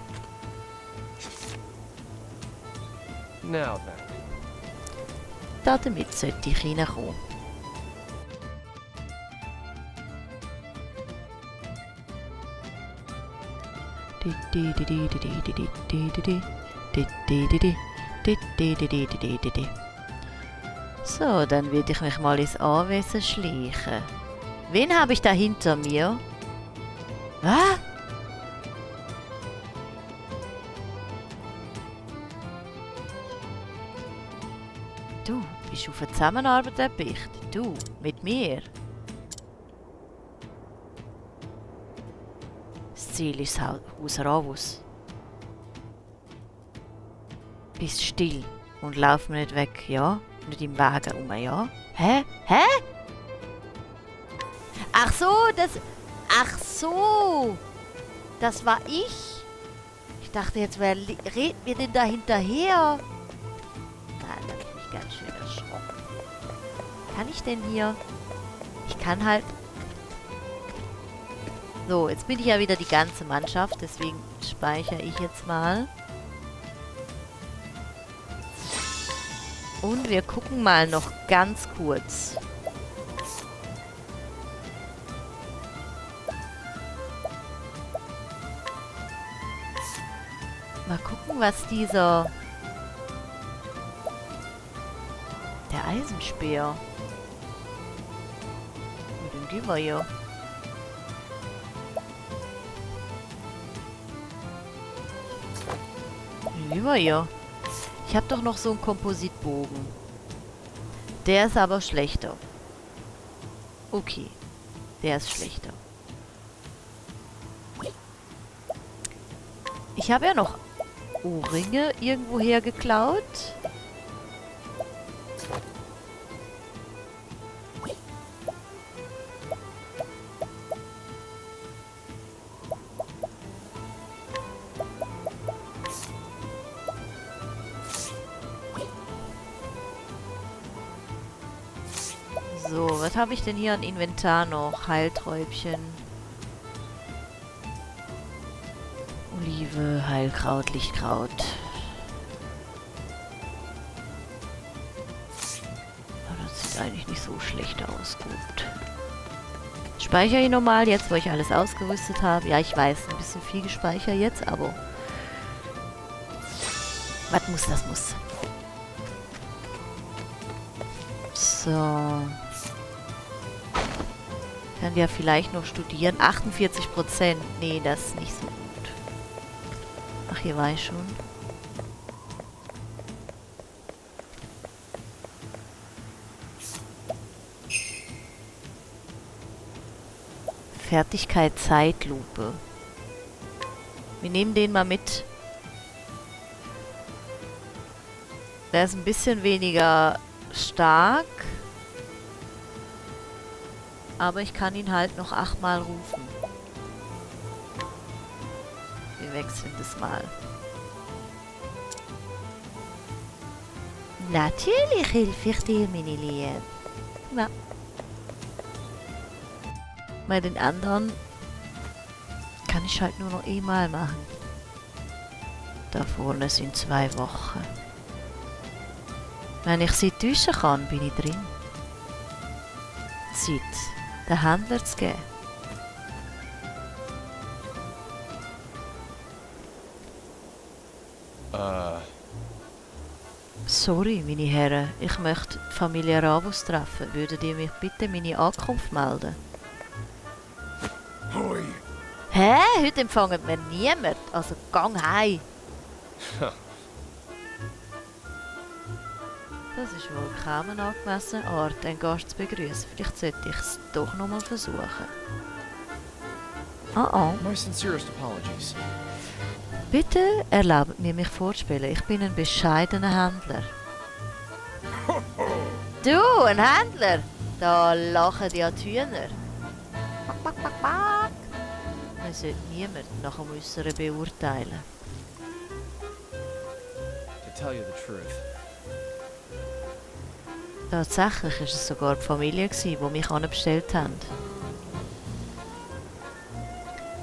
Now then. Damit sollte ich reinkommen. So, dann werde ich mich mal ins Anwesen schleichen. Wen habe ich da hinter mir? Was? Du, bist du für Zusammenarbeit erpicht? Du, mit mir? Das Ziel ist Haus Ravus. Bist still und lauf mir nicht weg, ja? Nicht im Wagen rum, ja? Hä? Hä? Ach so, das... Ach so! Das war ich? Ich dachte jetzt, wer redet mir denn da hinterher? Nein, da habe ich mich ganz schön erschrocken. Kann ich denn hier? Ich kann halt... So, jetzt bin ich ja wieder die ganze Mannschaft, deswegen speichere ich jetzt mal. Und wir gucken mal noch ganz kurz. Mal gucken, was dieser... Der Eisenspeer. Den geben wir hier. Den geben wir hier. Ich habe doch noch so einen Kompositbogen. Der ist aber schlechter. Okay. Der ist schlechter. Ich habe ja noch Ohrringe irgendwoher geklaut. So, was habe ich denn hier im Inventar noch? Heilträubchen. Olive, Heilkraut, Lichtkraut. Aber das sieht eigentlich nicht so schlecht aus. Gut. Speichere ich nochmal, jetzt wo ich alles ausgerüstet habe. Ja, ich weiß, ein bisschen viel gespeichert jetzt, aber... Was muss, das muss. So... Kann ja vielleicht noch studieren. 48%. Nee, das ist nicht so gut. Ach, hier war ich schon. Fertigkeit Zeitlupe. Wir nehmen den mal mit. Der ist ein bisschen weniger stark. Aber ich kann ihn halt noch 8-mal rufen. Wir wechseln das mal. Natürlich helfe ich dir, meine Liebe. Na. Bei den anderen kann ich halt nur noch einmal machen. Da vorne sind 2 Wochen. Wenn ich sie täuschen kann, bin ich drin. Zeit, den Händler zu geben. Sorry, meine Herren. Ich möchte die Familie Ravus treffen. Würdet ihr mich bitte meine Ankunft melden? Hoi. Hä? Heute empfangen wir niemand. Also gang heim. Das ist wohl kaum eine angemessene Art, einen Gast zu begrüßen. Vielleicht sollte ich es doch noch mal versuchen. Oh. My sincerest apologies. Bitte erlaubt mir, mich vorzuspielen. Ich bin ein bescheidener Händler. Du, ein Händler? Da lachen ja die Hühner. Quack, quack, quack, quack. Man sollte niemanden nach dem Äußeren beurteilen. To tell you the truth, Tatsächlich war es sogar die Familie, die mich anbestellt hat.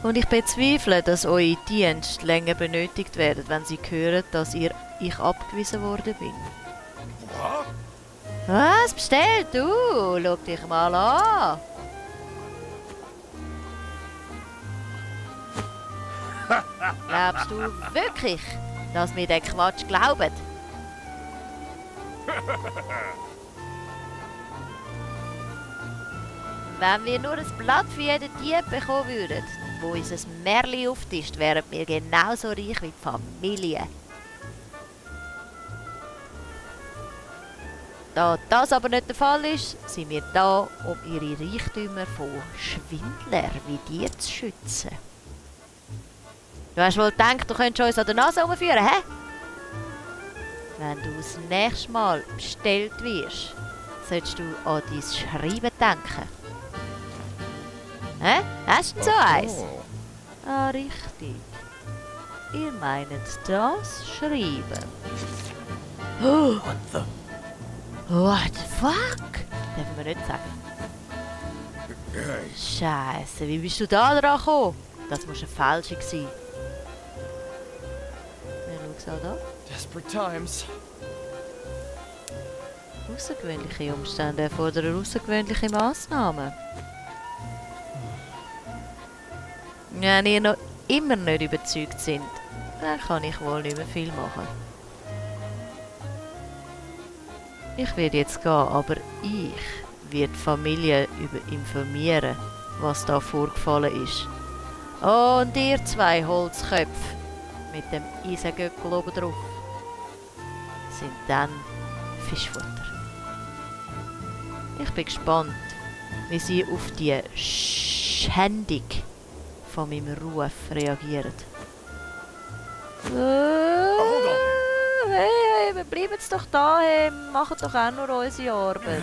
Und ich bezweifle, dass eure Dienste länger benötigt werden, wenn sie hören, dass ich abgewiesen worden bin. Was bestellt du? Schau dich mal an. Glaubst du wirklich, dass mir der Quatsch glaubt? Wenn wir nur ein Blatt für jeden Dieb bekommen würden, wo unser Märli auftischt, wären wir genauso reich wie die Familie. Da das aber nicht der Fall ist, sind wir da, um ihre Reichtümer von Schwindlern wie dir zu schützen. Du hast wohl gedacht, du könntest uns an der Nase herumführen, hä? Wenn du das nächste Mal bestellt wirst, solltest du an dein Schreiben denken. Hä? Hast du so eins? Oh. Ah, richtig. Ihr meint das Schreiben. Oh. What the fuck? Dürfen wir nicht sagen. Scheiße, wie bist du da dran gekommen? Das muss eine Fälschung sein. Schau da. Desperate times. Außergewöhnliche Umstände erfordern außergewöhnliche Massnahmen. Wenn ihr noch immer nicht überzeugt sind, dann kann ich wohl nicht mehr viel machen. Ich werde jetzt gehen, aber ich werde die Familie informieren, was da vorgefallen ist. Und ihr zwei Holzköpfe mit dem Eisengöckel oben drauf sind dann Fischfutter. Ich bin gespannt, wie sie auf die Schändung von meinem Ruf reagieren. Hey, wir bleiben jetzt doch da, hey, wir machen doch auch nur unsere Arbeit.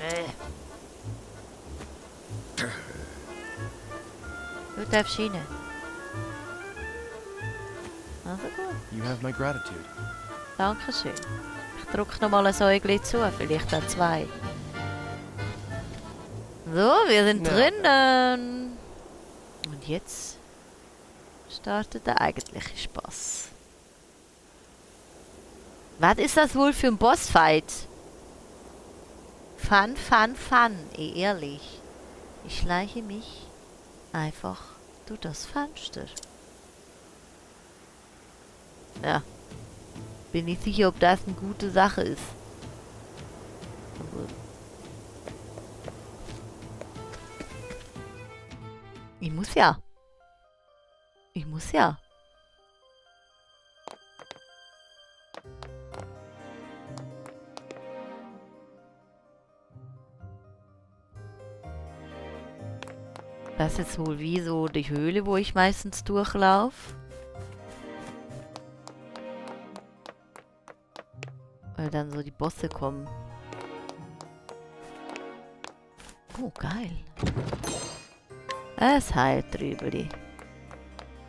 Nee. Du darfst rein. Also gut, You have my gratitude. Dankeschön. Ich drücke noch mal ein Säuglein zu, vielleicht auch zwei. So, wir sind Ja. drinnen. Und jetzt startet der eigentliche Spaß. Was ist das wohl für ein Bossfight? Fun, ehrlich. Ich schleiche mich einfach durch das Fenster. Ja. Bin nicht sicher, ob das eine gute Sache ist. Aber Ich muss ja. Das ist jetzt wohl wie so die Höhle, wo ich meistens durchlaufe. Weil dann so die Bosse kommen. Oh, geil. Es heilt drüber.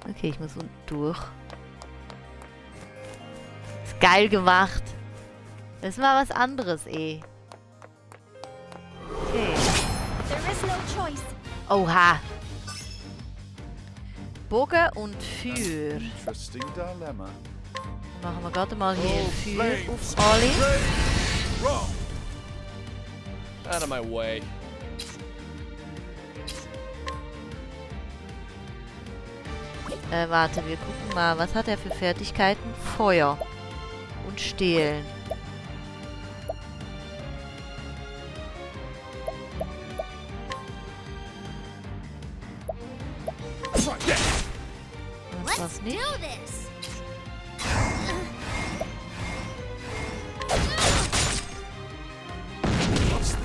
Okay, ich muss unten durch. Ist geil gemacht. Das ist mal was anderes, eh. Okay. There is no choice. Oha. Bogen und Feuer. Interesting dilemma. Machen wir gerade mal hier Feuer auf alle. Out of my way. Warte, wir gucken mal. Was hat er für Fertigkeiten? Feuer. und stehlen. Das war's nicht. Do this.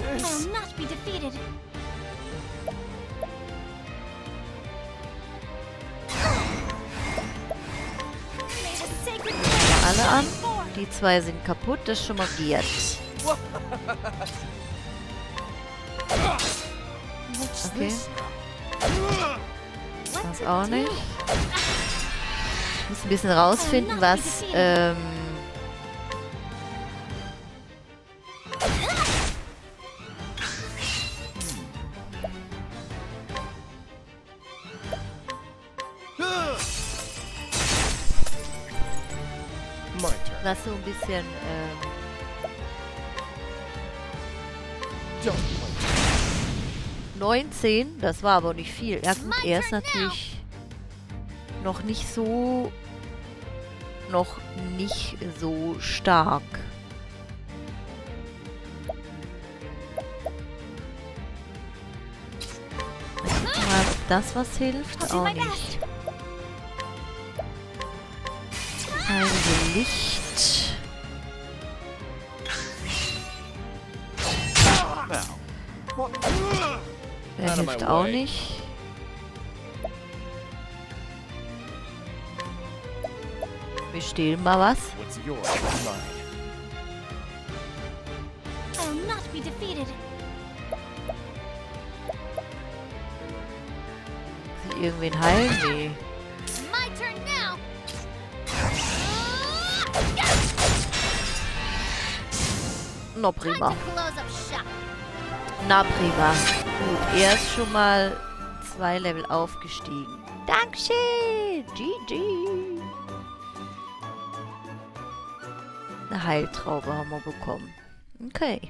I will not be defeated. May the sacred Alle an. Die zwei sind kaputt, das ist schon mal giert. Okay. Das auch nicht. Ich muss ein bisschen rausfinden, was My turn. was so ein bisschen Don't play. 19, das war aber nicht viel. Ja gut, er ist natürlich noch nicht so stark. Ich guck mal, ob das was hilft. I'll do Auch my nicht. best. Heilige Licht. Der Out of my hilft auch way. nicht. Wir stehlen mal was. What's yours is mine. I will not be defeated. Sie irgendwen heilen? Nee. My turn now. No, Time prima. to close up shop. Na prima. Gut, er ist schon mal 2 Level aufgestiegen. Dankeschön. GG. Eine Heiltraube haben wir bekommen. Okay.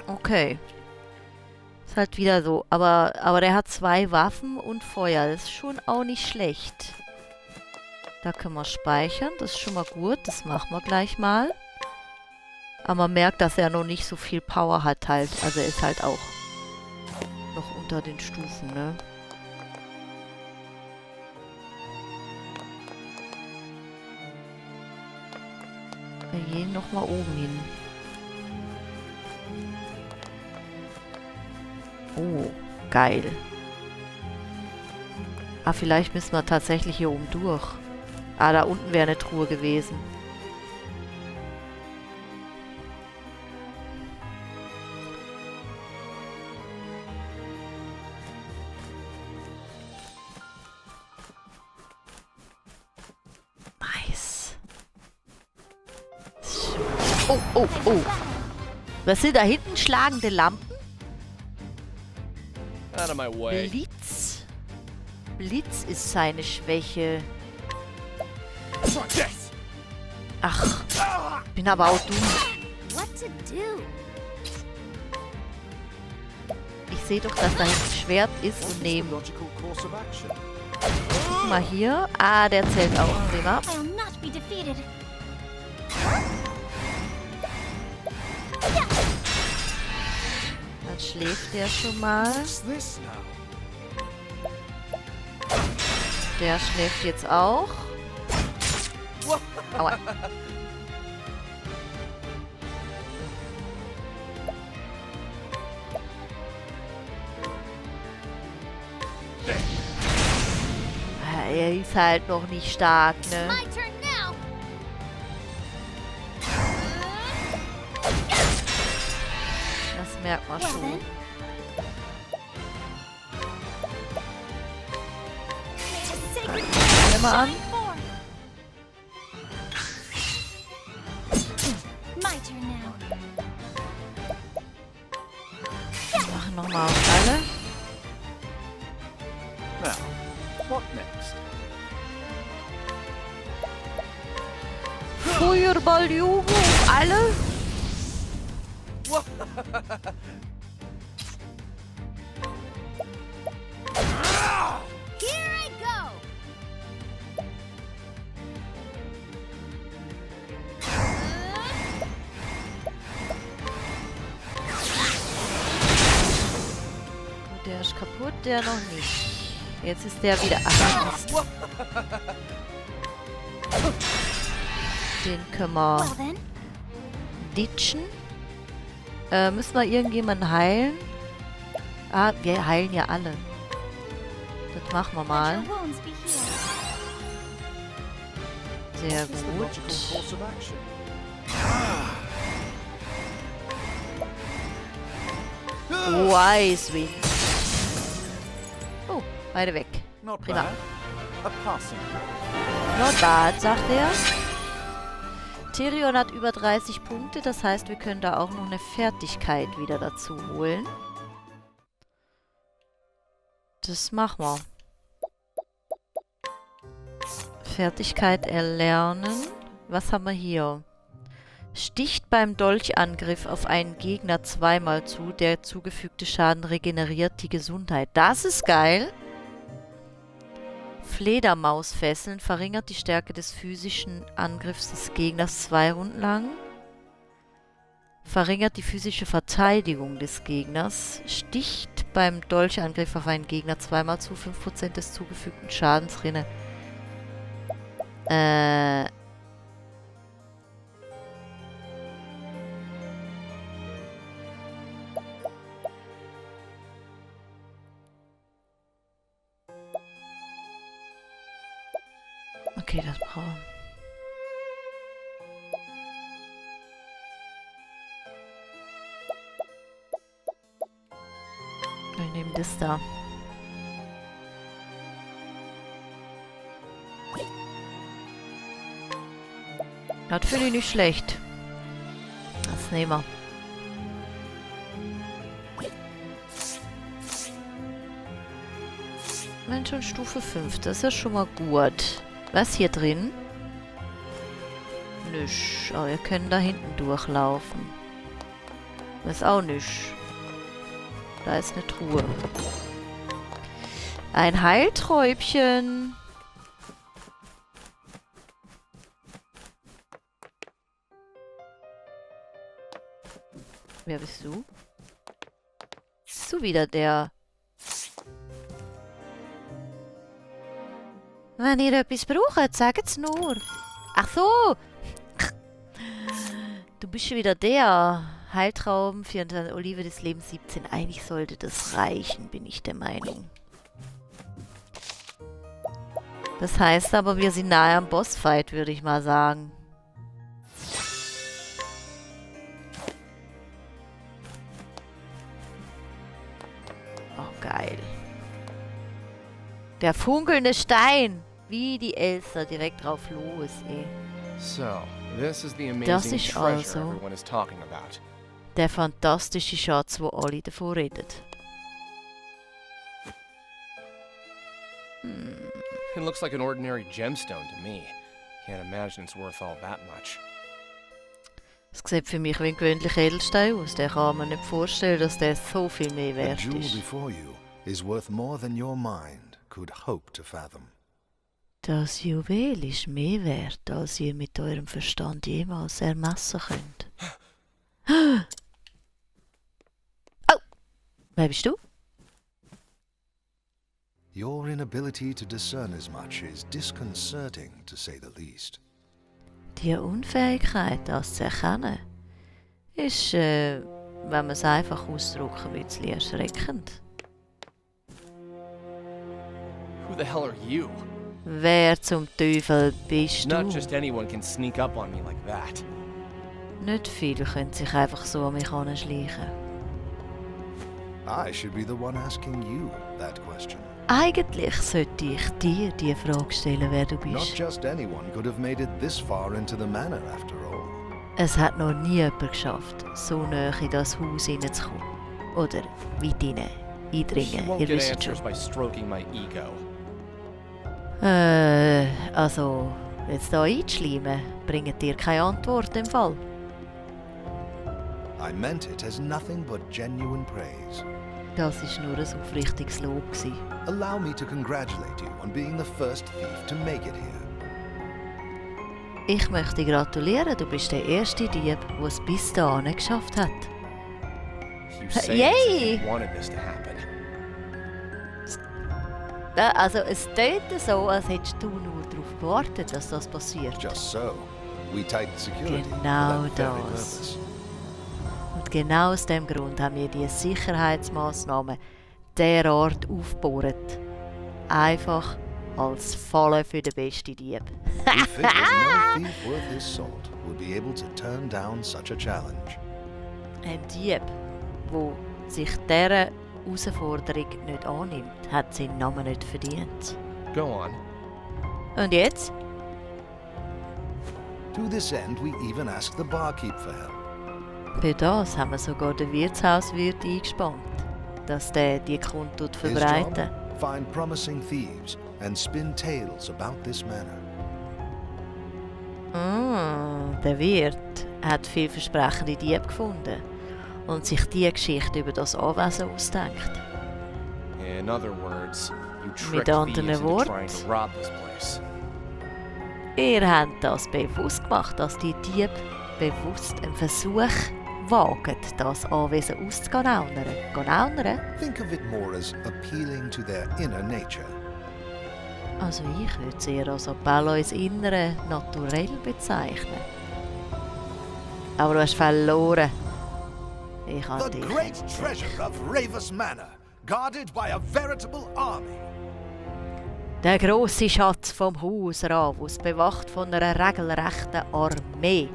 Okay. Ist halt wieder so. Aber der hat 2 Waffen und Feuer. Das ist schon auch nicht schlecht. Da können wir speichern. Das ist schon mal gut. Das machen wir gleich mal. Aber man merkt, dass er noch nicht so viel Power hat halt. Also er ist halt auch noch unter den Stufen, ne? Wir gehen nochmal oben hin. Oh, geil. Ah, vielleicht müssen wir tatsächlich hier oben durch. Ah, da unten wäre eine Truhe gewesen. Nice. Oh, oh, oh. Was sind da hinten? Schlagende Lampen? Out of my way. Blitz. Blitz ist seine Schwäche. Ach, bin aber auch dumm. What to do? Ich sehe doch, dass da hinten ein Schwert ist und neben. Logical course of action. Guck mal hier. Ah, der zählt auch. Prima. I will not be defeated. Dann schläft der schon mal. What's this now? Der schläft jetzt auch. Aua. Er ist halt noch nicht stark, ne? My turn now. Das merkt man Well schon. then. May the sacred Schau mal an. shine forth. My turn now. Machen nochmal auf alle. Now, what next? Feuerball, Junge, auf alle. Here I go. Der ist kaputt, der noch nicht. Jetzt ist der wieder... Ach, Mist. Den können wir Well then, ditchen. Müssen wir irgendjemanden heilen? Ah, wir heilen ja alle. Das machen wir let mal. your wounds be healed. Sehr This is the logical gut. course of action. Wise Wind. Oh, beide weg. Not Prima. bad. A passing. Not bad, sagt er. Tyrion hat über 30 Punkte, das heißt, wir können da auch noch eine Fertigkeit wieder dazu holen. Das machen wir. Fertigkeit erlernen. Was haben wir hier? Sticht beim Dolchangriff auf einen Gegner zweimal zu. Der zugefügte Schaden regeneriert die Gesundheit. Das ist geil. Fledermausfesseln verringert die Stärke des physischen Angriffs des Gegners 2 Runden lang. Verringert die physische Verteidigung des Gegners. Sticht beim Dolchangriff auf einen Gegner zweimal zu. 5% des zugefügten Schadens. Okay, das brauchen wir. Wir nehmen das da. Das finde ich nicht schlecht. Das nehmen wir. Mensch, schon Stufe 5. Das ist ja schon mal gut. Was hier drin? Nüsch. Aber wir können da hinten durchlaufen. Das ist auch nüsch. Da ist eine Truhe. Ein Heilträubchen. Wer bist du? Bist du wieder der... Wenn ihr etwas braucht, sagt es nur. Ach so! Du bist schon wieder der Heiltraum, 24 Olive des Lebens 17. Eigentlich sollte das reichen, bin ich der Meinung. Das heißt aber, wir sind nahe am Bossfight, würde ich mal sagen. Oh, geil. Der funkelnde Stein. Wie die Elster direkt drauf los, ey. So, this is the Das amazing ist treasure also everyone is talking about. der fantastische Schatz, wo alle davon reden. It looks like an ordinary gemstone to me. Can't imagine it's worth all that much. Es sieht für mich wie ein gewöhnlicher Edelstein aus. Der kann man nicht vorstellen, dass der so viel mehr The wert jewel ist. before you is worth more than your mind could hope to fathom. Das Juwel ist mehr wert, als ihr mit eurem Verstand jemals ermessen könnt. Oh! Wer bist du? Your inability to discern as much is disconcerting, to say the least. Die Unfähigkeit, das zu erkennen, ist, wenn man es einfach ausdrücken will, ein bisschen erschreckend. Who the hell are you? Wer zum Teufel bist Not du? just anyone can sneak up on me like that. Nicht viele können sich einfach so an mich heranschleichen. I should be the one asking you that question. Eigentlich sollte ich dir die Frage stellen, wer du Not bist. just anyone could have made it this far into the manor, after all. Es hat noch nie jemand geschafft, so nahe in das Haus hineinzukommen. Oder weit hinein She eindringen, won't ihr get wisst answers schon. by stroking my ego. Also, jetzt da einzuschleimen, bringt dir keine Antwort im Fall. I meant it as nothing but genuine praise. Das war nur ein aufrichtiges Lob gewesen. Allow me to congratulate you on being the first thief to make it here. Ich möchte dir gratulieren, du bist der erste Dieb, der es bis dahin geschafft hat. You say Yay! this as if you wanted this to happen. Also es tönt so, als hättest du nur darauf gewartet, dass das passiert. Just so. We tightened security for Genau that very das. purpose. Und genau aus dem Grund haben wir die Sicherheitsmaßnahmen derart aufgebohrt. Einfach als Falle für den besten Dieb. We figured no thief worth his salt would be able to turn down such a challenge. Ein Dieb, der sich dieser Herausforderung nicht annimmt, hat seinen Namen nicht verdient. Go on. Und jetzt? To this end, we even asked the barkeep for help. Für das haben wir sogar den Wirtshauswirt eingespannt, dass der die Kunde His verbreiten. job? Find promising thieves and spin tales about this manor. Der Wirt hat vielversprechende Diebe gefunden und sich die Geschichte über das Anwesen ausdenkt. In other words, you Mit tricked anderen thieves into trying Worten. to rob this place. Ihr habt das bewusst gemacht, dass die Diebe bewusst einen Versuch wagen, das Anwesen auszugaunern. Gaunern? Think of it more as appealing to their inner nature. Also ich würde es eher als Appell ins Innere naturell bezeichnen. Aber du hast verloren. Ich habe The dich great entdeckt. treasure of Ravus Manor, guarded by a veritable army. Der grosse Schatz vom Haus Ravus, bewacht von einer regelrechten Armee.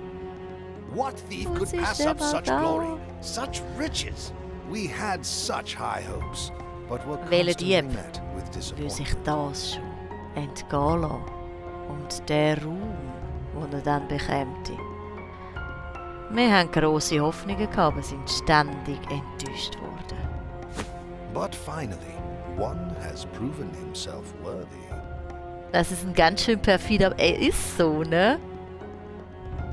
What thief Was could ist pass der up such da? glory, such riches? We had such high hopes, but were Welcher constantly Dieb met with will sich disappointment. das schon entgehen lassen? Und der Ruhm, den er dann bekäme. Wir haben grosse Hoffnungen gehabt, aber sind ständig enttäuscht worden. But finally, one has proven himself worthy. Das ist ein ganz schön perfid, aber er ist so, ne?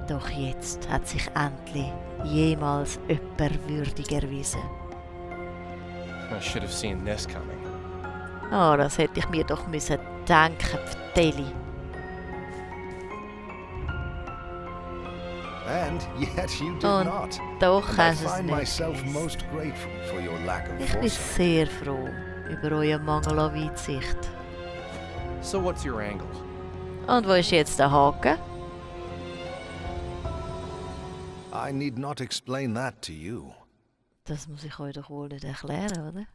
Doch jetzt hat sich endlich jemals jemand würdig erwiesen. I should have seen this coming. Oh, das hätte ich mir doch müssen denken, Pfteli. And yet you did Und not. doch And I hast du es find nicht myself gewusst. most grateful for your lack of Ich bin foresight. sehr froh über euren Mangel an Weitsicht. So what's your angle? Und wo ist jetzt der Haken? I need not explain that to you. Das muss ich euch doch wohl nicht erklären, oder?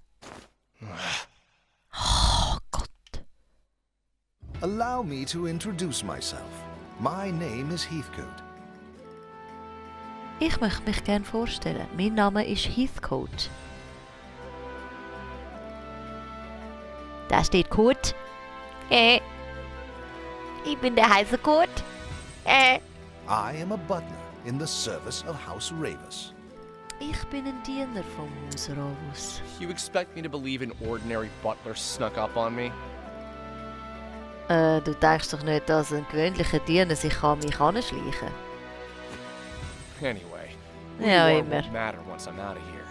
Oh Gott. Allow me to introduce myself. My name is Heathcote. Ich möchte mich gerne vorstellen. Mein Name ist Heathcote. Da steht Kurt. Ich bin der heiße Kurt. I am a butler in the service of House Ravus. Ich bin ein Diener vom Haus Ravus. You expect me to believe an ordinary butler snuck up on me? Du denkst doch nicht, dass ein gewöhnlicher Diener sich an mich anschleichen kann? Anyway, who Ja, you are immer. won't matter once I'm out of here.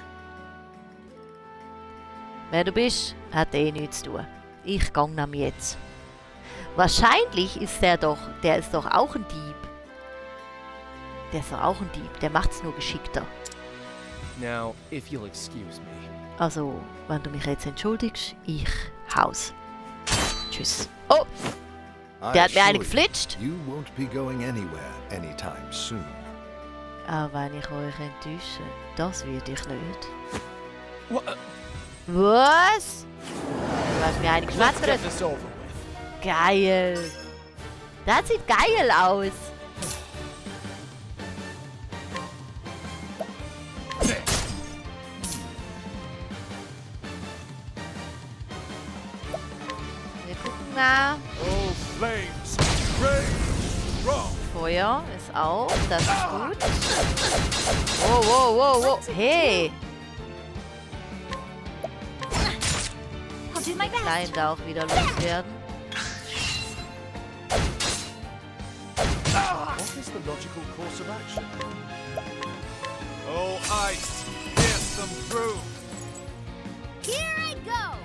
Wer du bist, hat eh nichts zu tun. Ich gang nämlich jetzt. Wahrscheinlich ist der ist doch auch ein Dieb. Der ist doch auch ein Dieb, der macht's nur geschickter. Now, if you'll excuse me. Also, wenn du mich jetzt entschuldigst, ich haus. Tschüss. Oh, I der hat mir eine assure you, geflitscht. You won't be going anywhere anytime soon. Auch wenn ich euch enttäusche, das würde ich nicht. What? Was? Du hast mir eine Let's geschmettert. get this over with. Geil. Das sieht geil aus. Wir gucken mal. Oh, flames, rage strong. Feuer ist auf, das ist gut. Wow, wow, wow, wow. Hey, I'll do my best. Klein da auch wieder loswerden. What is the logical course of action? Oh, ice, pierce them through. Here I go.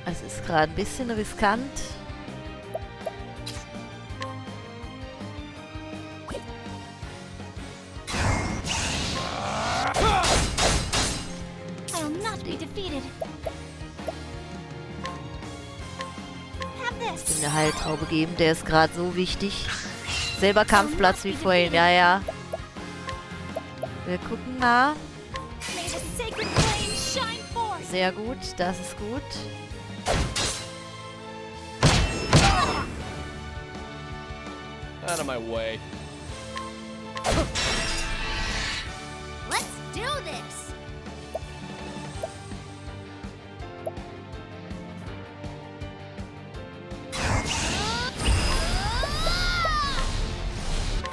Es ist gerade ein bisschen riskant. excited. Have this. Ihm eine Heiltraube geben, der ist gerade so wichtig. Selber Kampfplatz wie vorhin, ja, ja. Wir gucken mal. May the sacred flame shine forth. Sehr gut, das ist gut. Out of my way. Let's do this.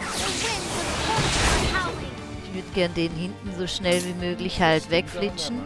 The winds of force are howling. Ich würde gern den hinten so schnell wie möglich halt wegflitschen.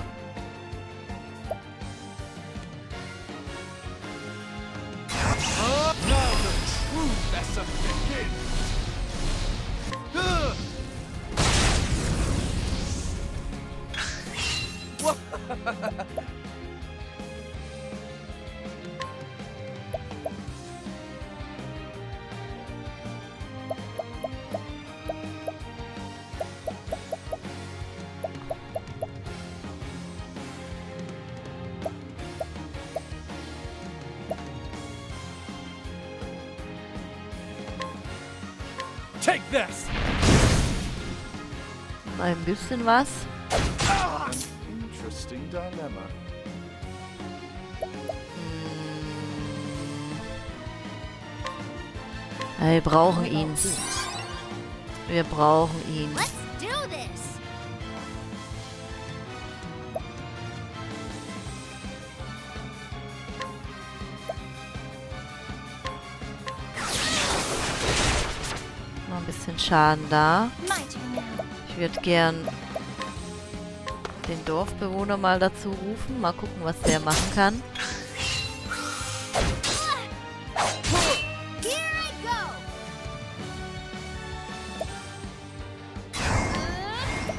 Take this! Mal ein bisschen was. Interesting dilemma. Wir brauchen ihn. Wir brauchen ihn. Let's do this. Noch ein bisschen Schaden da. My turn now. Ich würde gern den Dorfbewohner mal dazu rufen. Mal gucken, was der machen kann. Here I go.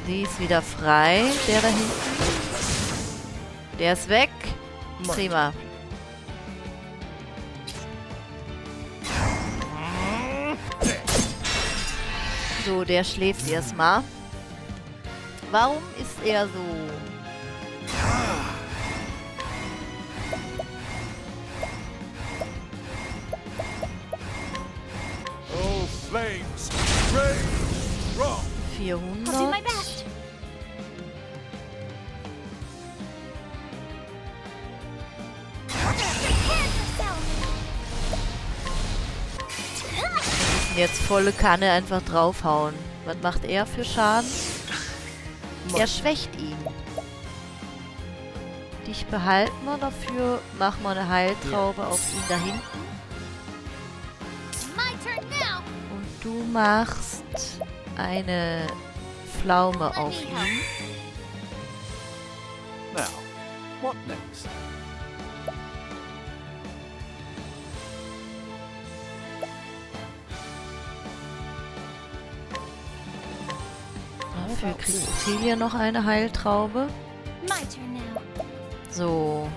Die ist wieder frei, der da hinten. Der ist weg. Prima. So, der schläft erstmal. Warum ist er so? Oh, flames, rage, strong. I'll do my 400. best. Prepare yourself. Jetzt volle Kanne einfach draufhauen. Was macht er für Schaden? Er schwächt ihn. Dich behalten wir dafür. Machen wir eine Heiltraube auf ihn da hinten. My turn now. Und du machst eine Pflaume auf ihn. Now, what next? Dafür kriegt Ophelia noch eine Heiltraube. My turn now. So.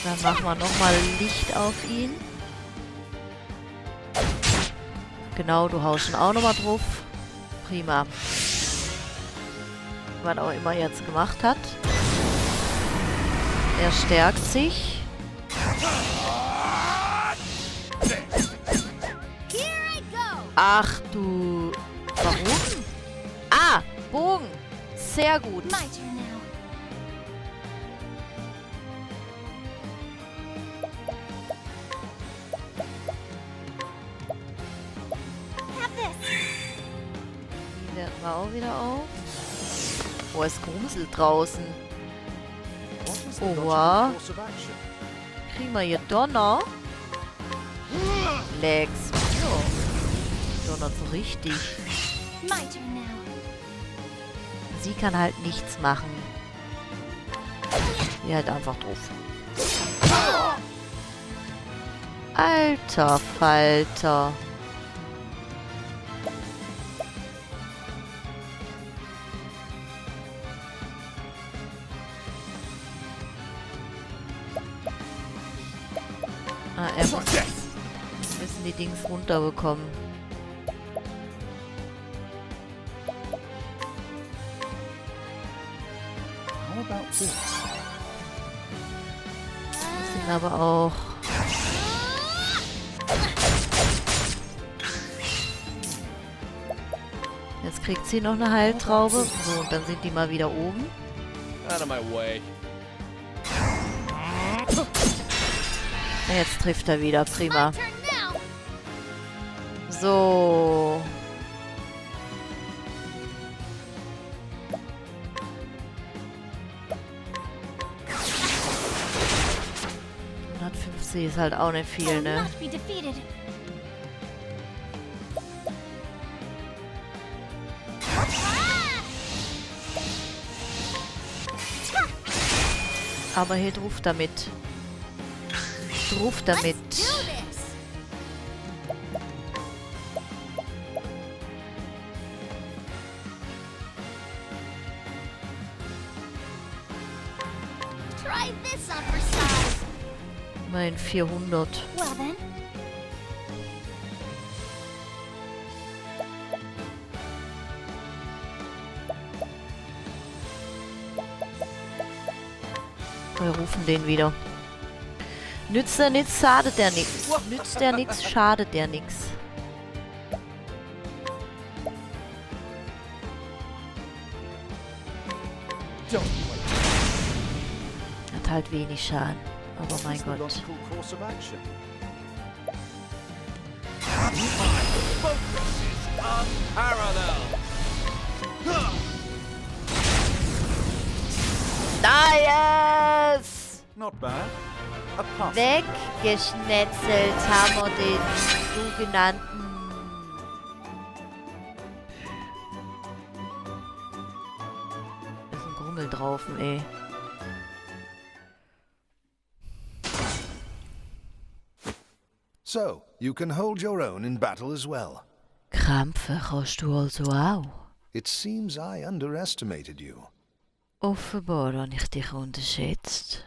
Dann machen wir nochmal Licht auf ihn. Genau, du haust ihn auch nochmal drauf. Prima. Was auch immer er jetzt gemacht hat. Er stärkt sich. Here I go. Ach du... Warum? Ah, Bogen. Sehr gut. My turn now. Have this. Die werten wir auch wieder auf. Oh, es gruselt draußen. What is the Oh, logical wow. course of action? Kriegen wir hier Donner? Lex. Ja. Donnert so richtig. My turn now. Sie kann halt nichts machen. Die halt einfach drauf. Alter Falter. Ah, er muss... Wir müssen die Dings runterbekommen. How about this? Das sind aber auch... Jetzt kriegt sie noch eine Heiltraube. So, und dann sind die mal wieder oben. Out of my way. Jetzt trifft er wieder. Prima. My turn now. So. Sie ist halt auch nicht viel, Will ne? not be defeated. Aber hier drauf damit. Drauf damit. Let's do this. Try this on for size. Mein 400. Well then. Wir rufen den wieder. Nützt der nichts, schadet der nichts. Nützt der nichts, schadet der nichts. Hat halt wenig Schaden. Aber mein Gott. Logical course of action. Nice! Not bad. A pass. Weggeschnetzelt haben wir den sogenannten... Da ist ein Grummel drauf, ey. So, you can hold your own in battle as well. Kämpfen kannst du also auch. It seems I underestimated you. Offenbar habe ich dich unterschätzt.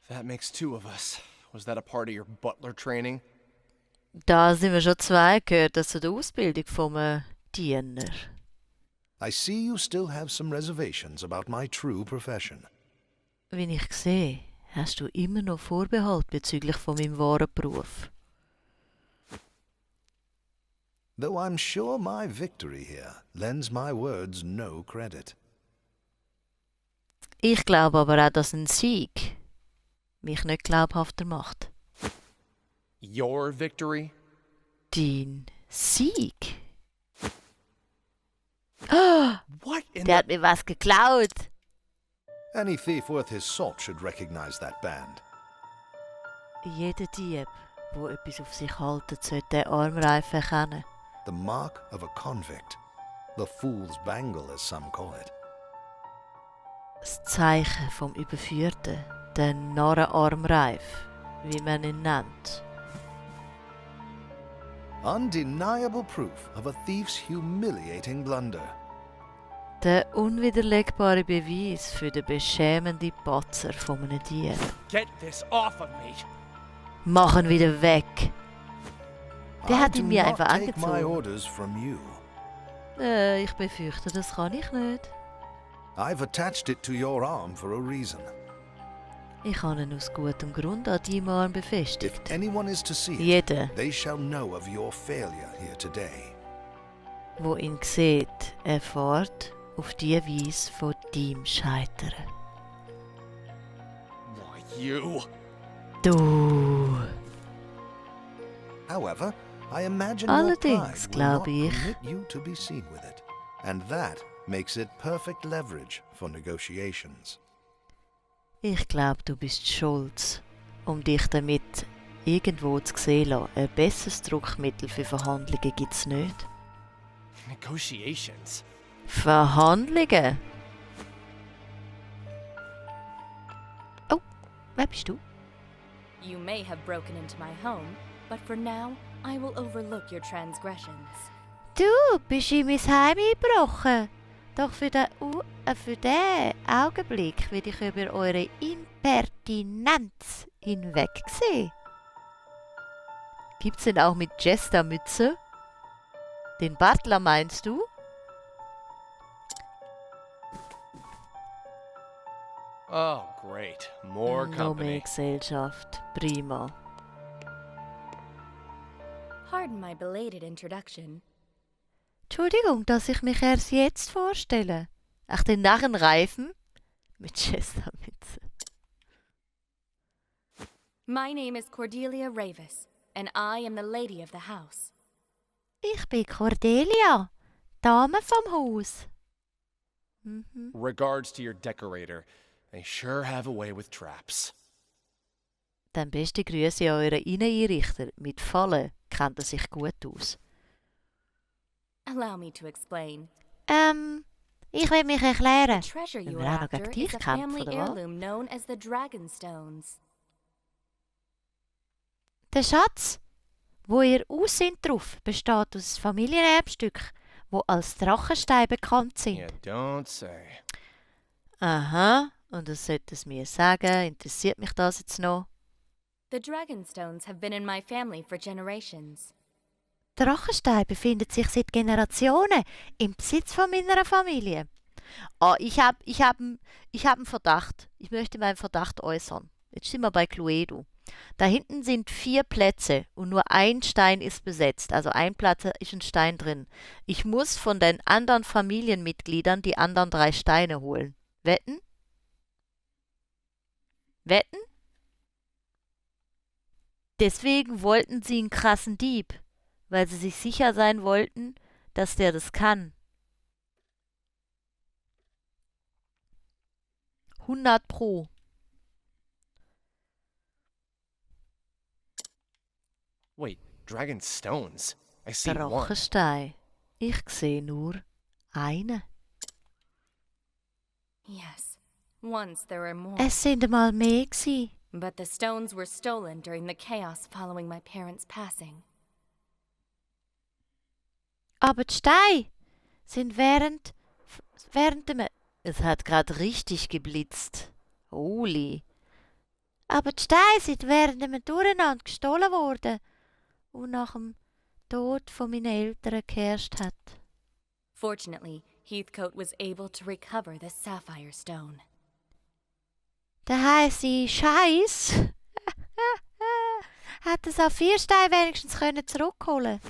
That makes two of us. Was that a part of your butler training? Da sind wir schon zwei, gehört das zu der Ausbildung vom Diener. I see you still have some reservations about my true profession. Wie ich sehe, hast du immer noch Vorbehalt bezüglich von meinem wahren Beruf. Though I'm sure my victory here lends my words no credit. Ich glaube aber auch, dass ein Sieg mich nicht glaubhafter macht. Your victory? Dein Sieg? Ah, What in der hat mir was geklaut. Any thief worth his salt should recognize that band. Jeder Dieb, der etwas auf sich hält, sollte den Armreif erkennen. The mark of a convict. The fool's bangle, as some call it. Das Zeichen vom Überführten, der Narrenarmreif, wie man ihn nennt. Undeniable proof of a thief's humiliating blunder. Der unwiderlegbare Beweis für den beschämenden Patzer von einem Dieb. Get this off of me. Mach ihn wieder weg. Der I hat do ihn mir not einfach take my angezogen. orders from you. Ich befürchte, das kann ich nicht. I've attached it to your arm for a reason. Ich habe ihn aus gutem Grund an deinem Arm If befestigt. anyone is to see it, Jeder, they shall know of your failure here today. der ihn sieht, erfährt auf diese Weise von deinem Scheitern. Why, you? Du! However, I imagine your Allerdings pride will not glaube ich- permit you to be seen with it, and that makes it perfect leverage for negotiations. Ich glaube, du bist stolz, um dich damit irgendwo zu sehen lassen. Ein besseres Druckmittel für Verhandlungen gibt es nicht. Negotiations? Verhandlungen? Oh, wer bist du? You may have broken into my home, but for now, I will overlook your transgressions. Du bist in mein Heim eingebrochen. Doch für den Augenblick will ich über eure Impertinenz hinwegsehen. Gibt's denn auch mit Jestermütze? Den Butler meinst du? Oh, great. More Noch company. mehr Gesellschaft. Prima. Pardon my belated introduction. Entschuldigung, dass ich mich erst jetzt vorstelle. Ach, den Narrenreifen? Mit Chestermütze. My name is Cordelia Ravis, and I am the lady of the house. Ich bin Cordelia, Dame vom Haus. Regards to your decorator. They sure have a way with traps. Dann beste Grüße an euren Inneneinrichter. Mit Fallen kennt er sich gut aus. Allow me to explain. Ich will mich erklären. The treasure you Wenn are wir auch noch after gegen is dich a kämpfen, family oder was? heirloom known as the Dragonstones. Der Schatz, wo ihr aussinnt drauf, besteht aus Familienerbstücken, wo als Drachenstein bekannt sind. You don't say. Aha, und das sollte es mir sagen. Interessiert mich das jetzt noch? The Dragonstones have been in my family for generations. Drachenstein befindet sich seit Generationen im Besitz von meiner Familie. Ich hab einen Verdacht. Ich möchte meinen Verdacht äußern. Jetzt sind wir bei Cluedo. Da hinten sind 4 Plätze und nur ein Stein ist besetzt. Also ein Platz ist ein Stein drin. Ich muss von den anderen Familienmitgliedern die anderen 3 Steine holen. Wetten? Wetten? Deswegen wollten sie einen krassen Dieb, weil sie sich sicher sein wollten, dass der das kann. 100 Pro. Wait, Dragon Stones? I see one. Drachenstein. Ich sehe nur einen. Yes, once there were more. Es sind einmal mehr gsi. But the stones were stolen during the chaos following my parents' passing. Aber die Steine sind während dem... Es hat gerade richtig geblitzt. Holy. Aber die Steine sind während dem Durcheinander gestohlen worden und nach dem Tod von meinen Eltern geherrscht hat. Fortunately, Heathcote was able to recover the Sapphire Stone. Der heisse Scheiß hat den Saphirstein wenigstens zurückholen.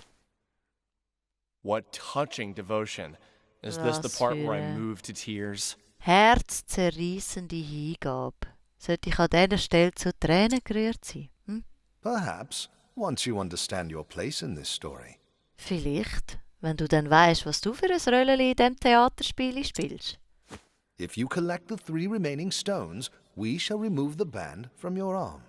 What touching devotion. Is this the Was part für where I eine- move to tears? Herzzerreissende Hingabe. Sollte ich an dieser Stelle zu Tränen gerührt sein? Hm? Perhaps, once you understand your place in this story. Vielleicht, wenn du dann weißt, was du für ein Röllchen in diesem Theaterspiel spielst. If you collect the 3 remaining stones, we shall remove the band from your arm.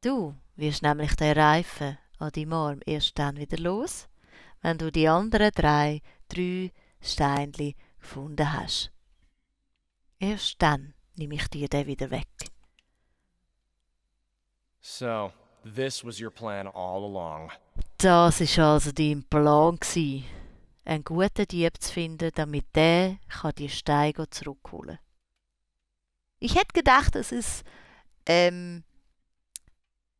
Du wirst nämlich den Reifen an deinem Arm erst dann wieder los, wenn du die anderen 3 Steinchen gefunden hast. Erst dann nehme ich dir den wieder weg. So, this was your plan all along. Das war also dein Plan gsi, einen guten Dieb zu finden, damit der kann die Steine zurückholen kann. Ich hätte gedacht, es ist,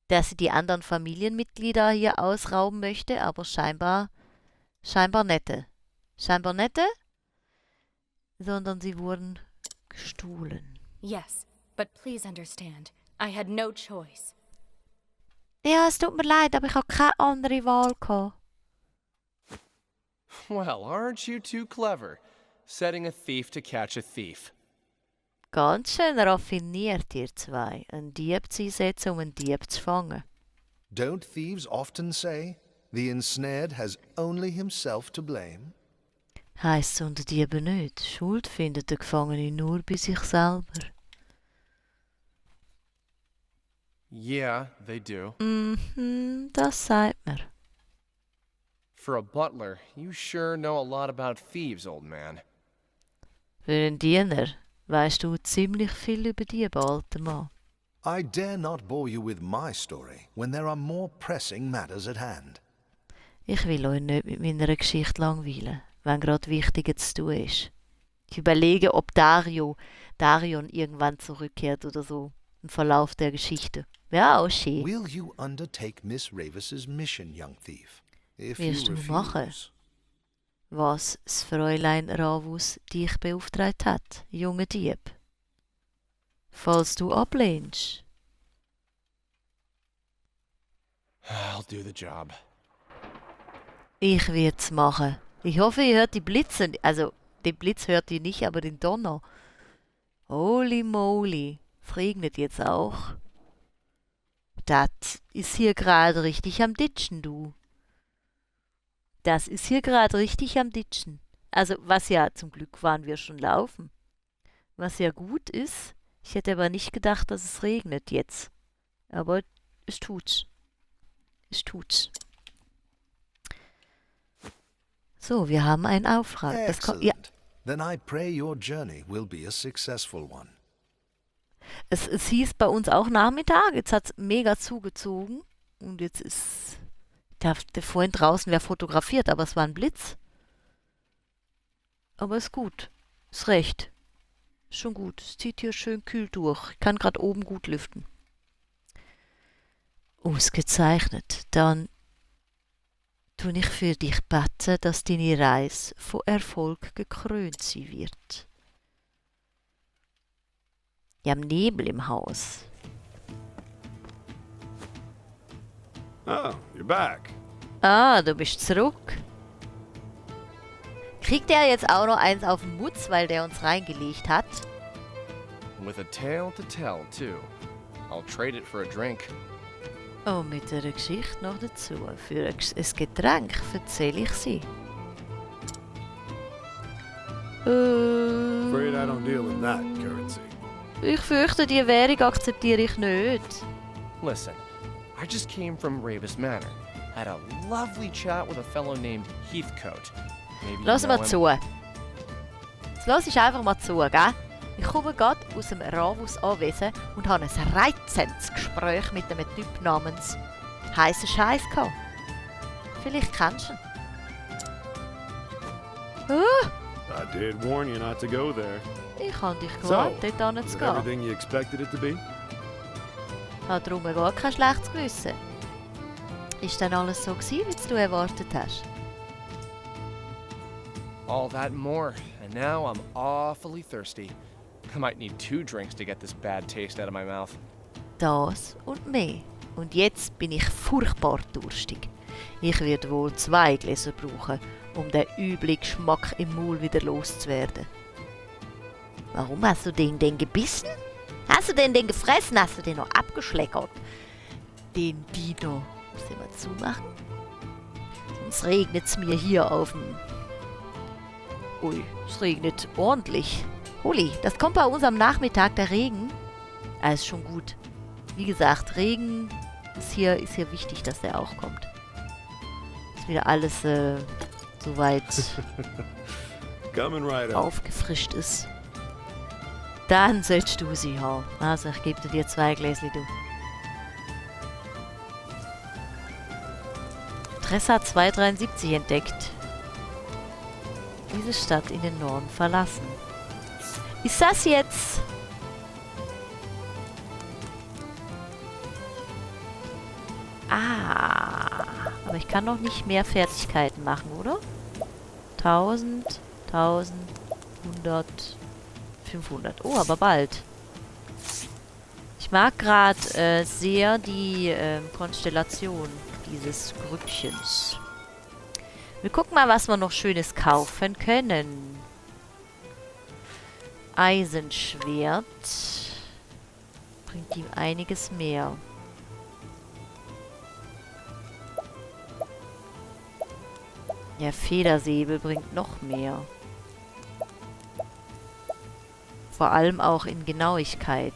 dass sie die anderen Familienmitglieder hier ausrauben möchte, aber scheinbar nicht. Scheinbar nicht, sondern sie wurden gestohlen. Yes, but please understand, I had no choice. Ja, es tut mir leid, aber ich habe keine andere Wahl gehabt. Well, aren't you too clever? Setting a thief to catch a thief. Ganz schön raffiniert, ihr zwei. Einen Dieb zu einsetzen, um einen Dieb zu fangen. Don't thieves often say, the ensnared has only himself to blame? Heisst es unter Dieben nicht. Schuld findet der Gefangene nur bei sich selber. Yeah, they do. Das sagt mir. For a butler, you sure know a lot about thieves, old man. Für einen Diener weißt du ziemlich viel über Diebe, alter Mann. I dare not bore you with my story when there are more pressing matters at hand. Ich will euch nicht mit meiner Geschichte langweilen, wenn gerade Wichtiges zu tun ist. Ich überlege, ob Darion irgendwann zurückkehrt oder so im Verlauf der Geschichte. Wäre auch schön. Will you undertake Miss Ravis's mission, young thief? If Wirst you du machen? refuse, Was das Fräulein Ravus dich beauftragt hat, junge Dieb. falls du ablehnst. I'll do the job. Ich werd's machen. Ich hoffe, ihr hört die Blitze. Also, den Blitz hört ihr nicht, aber den Donner. Holy moly. Es regnet jetzt auch. Das ist hier gerade richtig am Ditschen, du. Das ist hier gerade richtig am Ditschen. Also, was ja, zum Glück waren wir schon laufen. Was ja gut ist, ich hätte aber nicht gedacht, dass es regnet jetzt. Aber es tut's. Es tut's. So, wir haben einen Auftrag. Das kommt, ja. Excellent. Then I pray your journey will be a successful one. Es hieß bei uns auch Nachmittag. Jetzt hat es mega zugezogen. Und jetzt ist. Der vorhin draußen wer fotografiert, aber es war ein Blitz. Aber ist gut. Ist recht. Ist schon gut. Es zieht hier schön kühl durch. Ich kann gerade oben gut lüften. Ausgezeichnet. Dann tue ich für dich beten, dass deine Reise von Erfolg gekrönt sein wird. Wir haben Nebel im Haus. Oh, you're back. Ah, du bist zurück. Kriegt er jetzt auch noch eins auf den Mutz, weil der uns reingelegt hat? With a tale to tell, too. I'll trade it for a drink. Oh, mit einer Geschichte noch dazu. Für ein Getränk erzähle ich sie. Afraid I don't deal in that currency. Ich fürchte, die Währung akzeptiere ich nicht. Listen, I just came from Ravis Manor. Had a lovely chat with a fellow named Heathcote. Maybe Lass you mal know him. zu. Jetzt lass ich einfach mal zu, gell? Ich komme gerade aus dem Ravus-Anwesen und habe ein reizendes Gespräch mit einem Typ namens Heißer Scheiß gehabt. Vielleicht kennst du ihn. I did warn you not to go there. Ich habe dich So, gewarnt, dort is hin zu it gehen. everything you expected it to be? Ich habe darum gar kein schlechtes Gewissen. Ist denn alles so gewesen, wie du erwartet hast? All that and more, and now I'm awfully thirsty. I might need 2 drinks to get this bad taste out of my mouth. Das und mehr. Und jetzt bin ich furchtbar durstig. Ich werde wohl 2 Gläser brauchen, um den üblen Geschmack im Maul wieder loszuwerden. Warum hast du den denn gebissen? Hast du den gefressen? Hast du den noch abgeschleckert? Den Dino. Muss ich mal zumachen? Sonst regnet es mir hier auf dem... Ui, es regnet ordentlich. Holi, das kommt bei uns am Nachmittag, der Regen. Ah, ist schon gut. Wie gesagt, Regen ist hier wichtig, dass der auch kommt. Ist wieder alles soweit Coming right up. aufgefrischt ist. Dann sollst du sie haben. Also, ich gebe dir 2 Gläschen, du. Tressa hat 273 entdeckt. Diese Stadt in den Norden verlassen. Ist das jetzt... Ah, aber ich kann noch nicht mehr Fertigkeiten machen, oder? 1000, 1000, 100, 500. Oh, aber bald. Ich mag gerade sehr die Konstellation dieses Grüppchens. Wir gucken mal, was wir noch Schönes kaufen können. Eisenschwert. Bringt ihm einiges mehr. Ja, Federsäbel bringt noch mehr. Vor allem auch in Genauigkeit.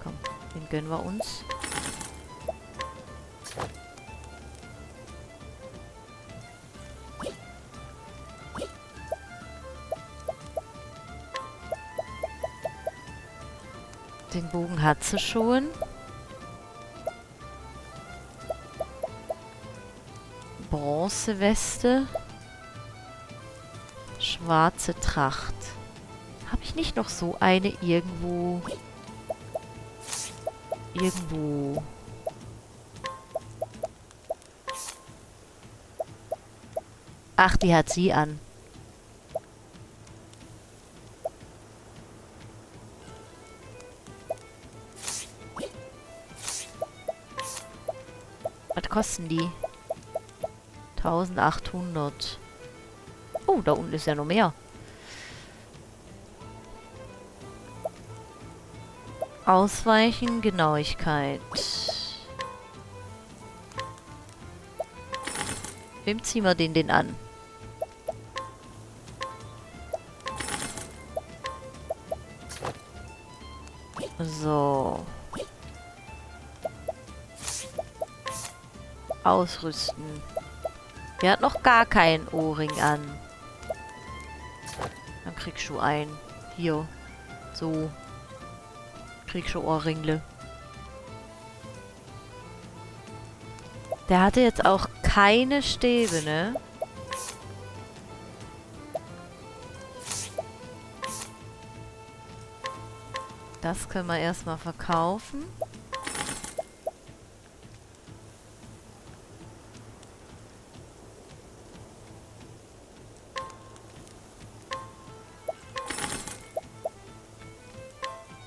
Komm, den gönnen wir uns. Den Bogen hat sie schon. Bronzeweste. Schwarze Tracht. Habe ich nicht noch so eine irgendwo? Ach, die hat sie an. Was kosten die? 1800. Oh, da unten ist ja noch mehr. Ausweichen, Genauigkeit. Wem ziehen wir den an? So. Ausrüsten. Der hat noch gar keinen Ohrring an. Dann kriegst du einen. Hier. So. Kriegst du Ohrringle. Der hatte jetzt auch keine Stäbe, ne? Das können wir erstmal verkaufen.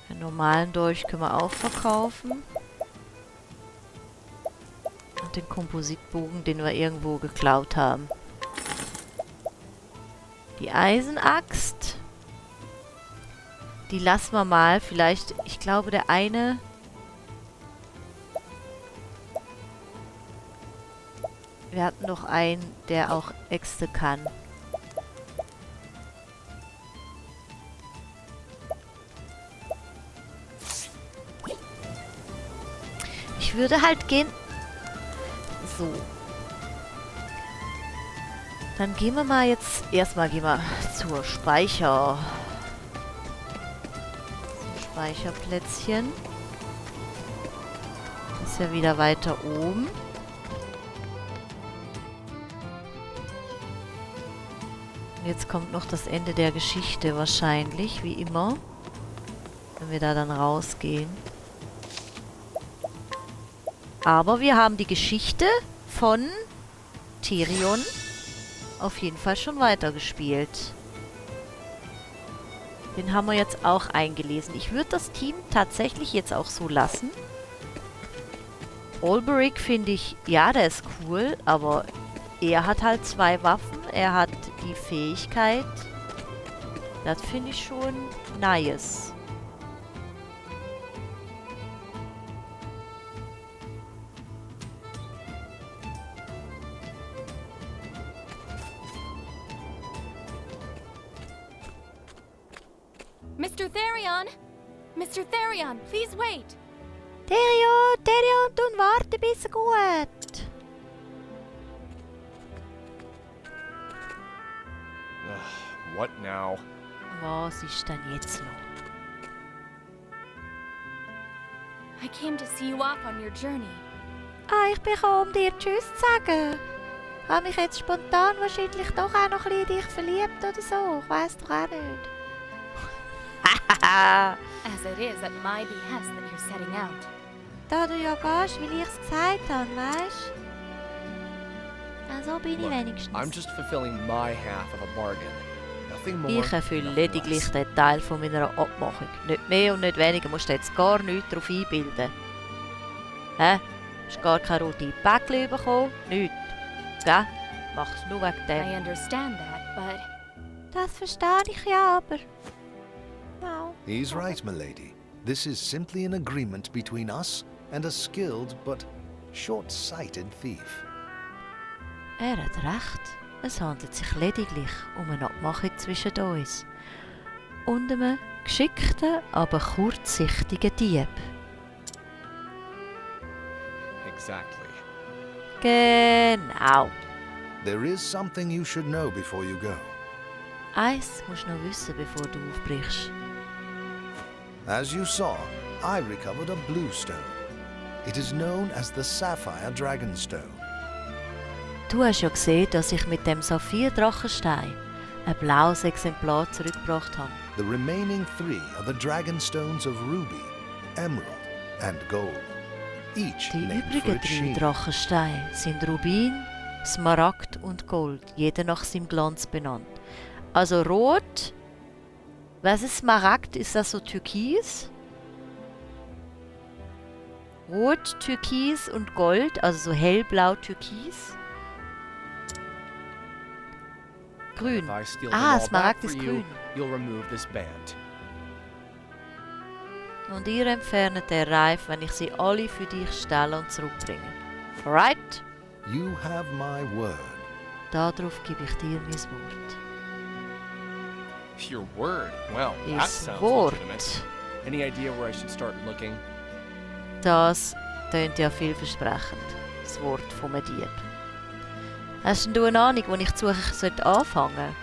Den normalen Dolch können wir auch verkaufen. Und den Kompositbogen, den wir irgendwo geklaut haben. Die Eisenaxt. Die lassen wir mal. Vielleicht, ich glaube, der eine... Wir hatten noch einen, der auch Äxte kann. Ich würde halt gehen... So. Dann gehen wir mal jetzt... Erstmal gehen wir zur Speicherplätzchen. Ist ja wieder weiter oben. Und jetzt kommt noch das Ende der Geschichte wahrscheinlich, wie immer. Wenn wir da dann rausgehen. Aber wir haben die Geschichte von Tyrion auf jeden Fall schon weitergespielt. Den haben wir jetzt auch eingelesen. Ich würde das Team tatsächlich jetzt auch so lassen. Olberic finde ich, ja, der ist cool, aber er hat halt 2 Waffen. Er hat die Fähigkeit. Das finde ich schon nice. Mr. Therion! Mr. Therion, please wait! Tyrion, du warte bis gut. What now? Was ist denn jetzt los? I came to see you off on your journey. Ich bin gekommen, um dir Tschüss zu sagen. Ich habe mich jetzt spontan wahrscheinlich doch auch noch ein bisschen in dich verliebt oder so. Ich weiss doch auch nicht. As it is at my behest that you're setting out. Da du ja gehst, weil ich es gesagt habe, weisst du? Also bin ich Look, wenigstens. I'm just fulfilling my half of a bargain. Nothing more. Ich erfülle nothing lediglich less. den Teil von meiner Abmachung. Nicht mehr und nicht weniger, musst du jetzt gar nichts darauf einbilden. Hä? Hast gar keine rote Päckchen bekommen? Nichts. Gell? Mach's nur wegen I dem. understand that, but Das verstehe ich ja, aber... Wow. He's right, milady. This is simply an agreement between us and a skilled but short-sighted thief. Er hat recht. Es handelt sich lediglich um eine Abmachung zwischen uns. Und einem geschickten, aber kurzsichtigen Dieb. Exactly. Genau. There is something you should know before you go. Eins musst du noch wissen, bevor du aufbrichst. As you saw, I recovered a blue stone. It is known as the Sapphire Dragonstone. Du hast ja gesehen, dass ich mit dem Saphir-Drachenstein ein blaues Exemplar zurückgebracht habe. The remaining 3 are the Dragonstones of Ruby, Emerald, and Gold. Each Die named for übrigen its 3 sheen. Drachensteine sind Rubin, Smaragd und Gold, jeder nach seinem Glanz benannt. Also rot, was ist Smaragd? Ist das so türkis? Rot, Türkis und Gold, also so hellblau Türkis. Grün. If I steal them Ah, all back Smaragd for ist you, grün. you'll remove this band. Und ihr entfernt den Reif, wenn ich sie alle für dich stelle und zurückbringe. Alright? You have my word. Darauf gebe ich dir mein Wort. Your word. Well, that Das sounds Wort. legitimate. Any idea where I should start looking? Das tönt ja vielversprechend. Das Wort vom Dieb. Hast denn du eine Ahnung, wo ich die Suche anfangen sollte?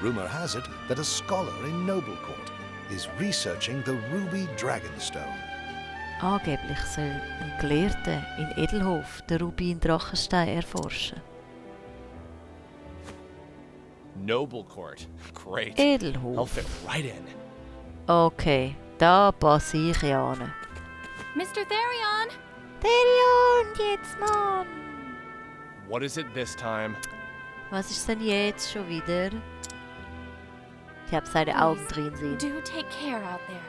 Rumor has it that a scholar in Noblecourt is researching the Ruby Dragonstone. Angeblich soll ein Gelehrter in Edelhof den Rubin-Drachenstein erforschen. Noblecourt. Great. Edelhof. I'll fit right in. Okay, da passe ich an. Mr. Therion! Therion, jetzt Mann! What is it this time? Was ist denn jetzt schon wieder? Ich habe seine Augen drin sehen. Do take care out there.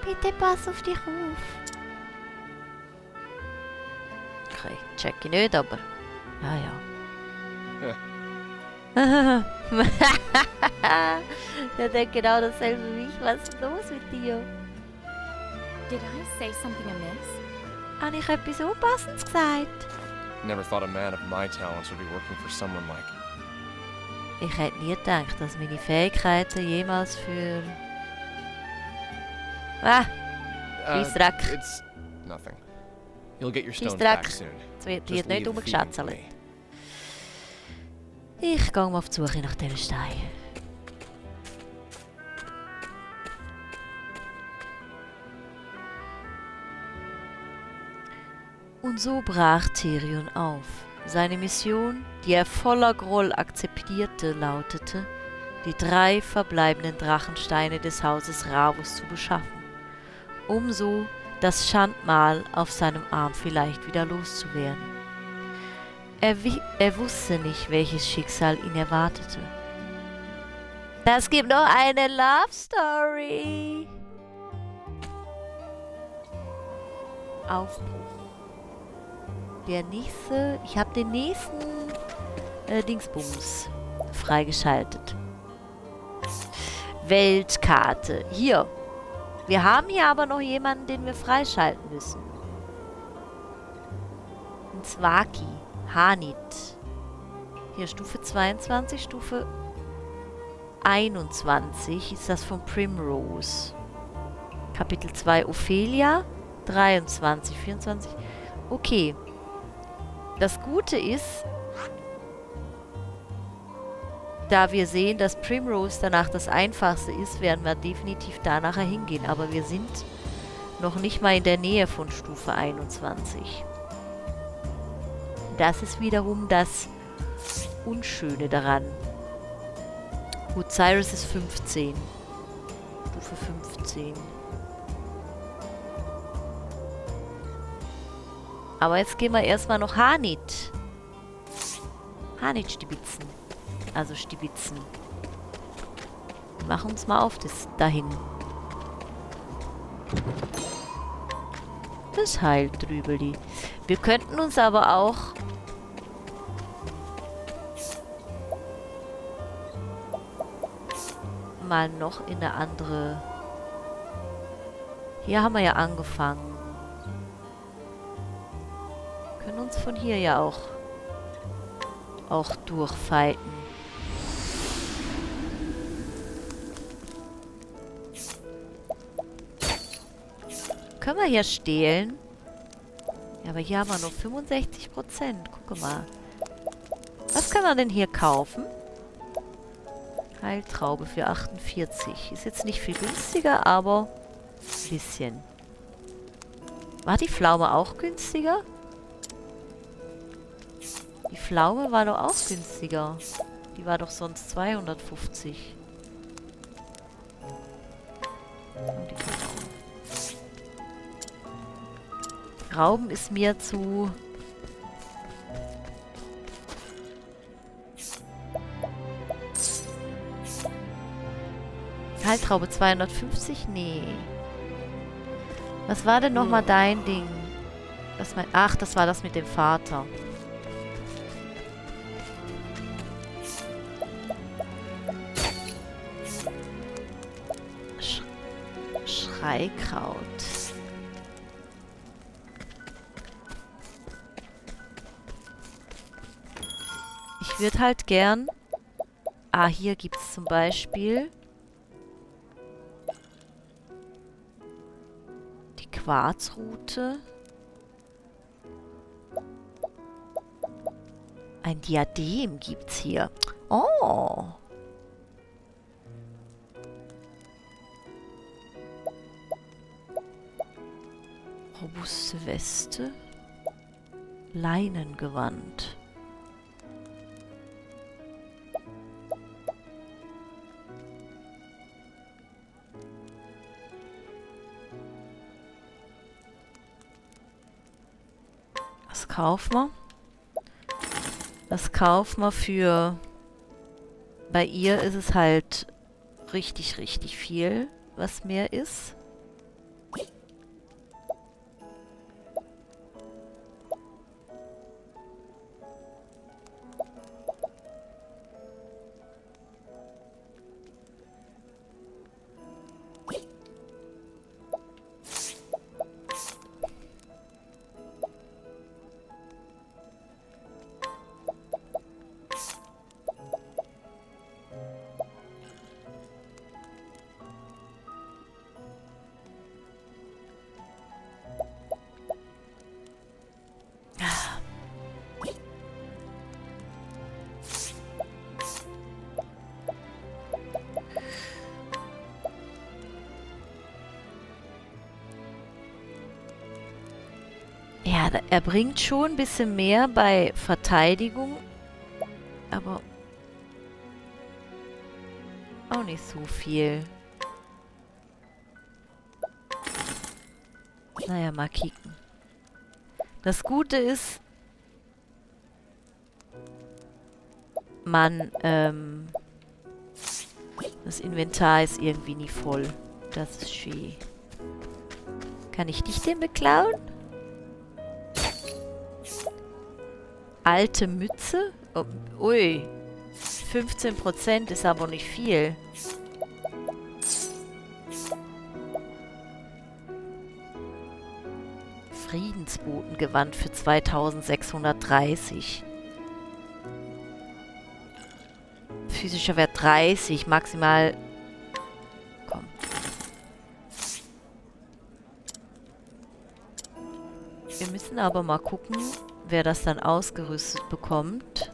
Bitte pass auf dich auf. Okay, check ich nicht, aber... Ja, ja. Der denkt genau dasselbe wie ich. Was ist los mit dir? Did I say something amiss? Habe ich etwas Unpassendes gesagt? Never thought a man of my talents would be working for someone like... Ich hätte nie gedacht, dass meine Fähigkeiten jemals für... Ah, Scheissdreck. It's nothing. You'll get your stones Scheissdreck. back soon. Es wird Just nicht leave the thieving to rumgeschätzelt. me. Ich gehe mal auf die Suche nach diesen Stein. Und so brach Therion auf. Seine Mission, die er voller Groll akzeptierte, lautete, die 3 verbleibenden Drachensteine des Hauses Ravus zu beschaffen, um so das Schandmal auf seinem Arm vielleicht wieder loszuwerden. Er wusste nicht, welches Schicksal ihn erwartete. Das gibt noch eine Love Story. Aufbruch. Der nächste, ich habe den nächsten Dingsbums freigeschaltet. Weltkarte. Hier. Wir haben hier aber noch jemanden, den wir freischalten müssen. Ein Zwaki. Hanit. Hier Stufe 22, Stufe 21 ist das von Primrose. Kapitel 2 Ophelia. 23, 24. Okay. Das Gute ist, da wir sehen, dass Primrose danach das Einfachste ist, werden wir definitiv da nachher hingehen. Aber wir sind noch nicht mal in der Nähe von Stufe 21. Das ist wiederum das Unschöne daran. Gut, Cyrus ist 15. Stufe 15. Aber jetzt gehen wir erstmal noch Hanit. Hanit stibitzen. Also stibitzen. Wir machen uns mal auf das dahin. Das heilt Drübeli. Wir könnten uns aber auch mal noch in eine andere... Hier haben wir ja angefangen. Können uns von hier ja auch durchfighten. Können wir hier stehlen? Ja, aber hier haben wir nur 65%. Guck mal. Was können wir denn hier kaufen? Heiltraube für 48. Ist jetzt nicht viel günstiger, aber ein bisschen. War die Pflaume auch günstiger? Die Pflaume war doch auch günstiger. Die war doch sonst 250. Und die Pflaume. Rauben ist mir zu... Heiltraube 250? Nee. Was war denn nochmal dein Ding? Ach, das war das mit dem Vater. Schreikraut. Ich würde halt gern... Ah, hier gibt es zum Beispiel... die Quarzrute. Ein Diadem gibt's hier. Oh! Robuste Weste. Leinengewand. Was kaufen wir? Das kaufen wir für... Bei ihr ist es halt richtig, richtig viel, was mehr ist. Ja, er bringt schon ein bisschen mehr bei Verteidigung, aber auch nicht so viel. Naja, mal kicken. Das Gute ist, das Inventar ist irgendwie nie voll. Das ist schön. Kann ich dich denn beklauen? Alte Mütze? Oh, ui. 15% ist aber nicht viel. Friedensbotengewand für 2630. Physischer Wert 30, maximal... Komm. Wir müssen aber mal gucken, wer das dann ausgerüstet bekommt.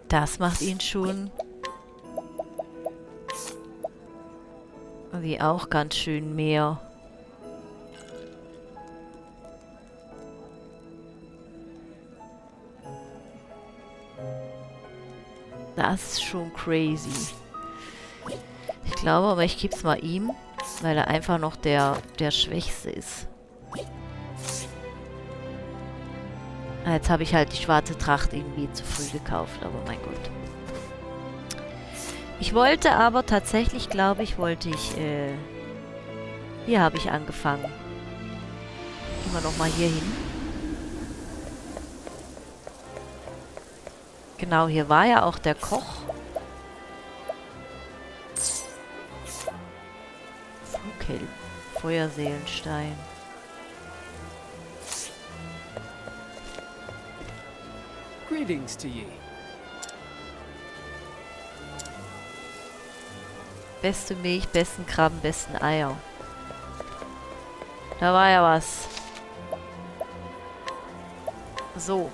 Das macht ihn schon irgendwie auch ganz schön mehr. Das ist schon crazy. Ich glaube aber, ich gebe es mal ihm, weil er einfach noch der Schwächste ist. Jetzt habe ich halt die schwarze Tracht irgendwie zu früh gekauft, aber mein Gott. Ich wollte aber tatsächlich, glaube ich, hier habe ich angefangen. Gehen wir nochmal hier hin. Genau, hier war ja auch der Koch. Flughelm. Feuerseelenstein. Greetings to ye. Beste Milch, besten Krabben, besten Eier. Da war ja was. So.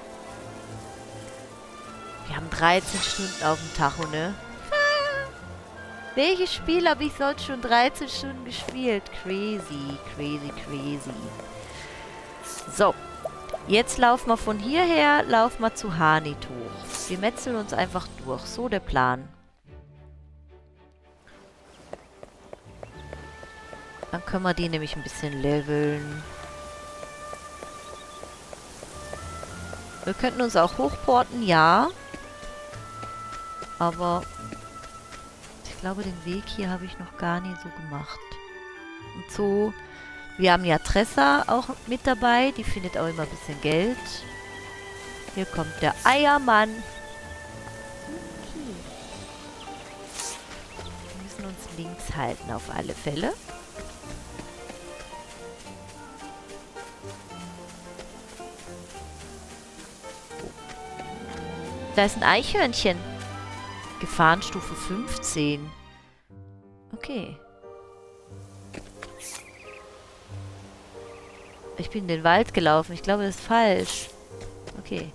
Wir haben 13 Stunden auf dem Tacho, ne? Welches Spiel habe ich sonst schon 13 Stunden gespielt? Crazy, crazy, crazy. So. Jetzt laufen wir von hierher, laufen wir zu Hanit hoch. Wir metzeln uns einfach durch. So der Plan. Dann können wir die nämlich ein bisschen leveln. Wir könnten uns auch hochporten, ja. Aber ich glaube, den Weg hier habe ich noch gar nie so gemacht. Und so, wir haben ja Tressa auch mit dabei. Die findet auch immer ein bisschen Geld. Hier kommt der Eiermann. Okay. Wir müssen uns links halten auf alle Fälle. Da ist ein Eichhörnchen. Gefahrenstufe 15. Okay. Ich bin in den Wald gelaufen. Ich glaube, das ist falsch. Okay.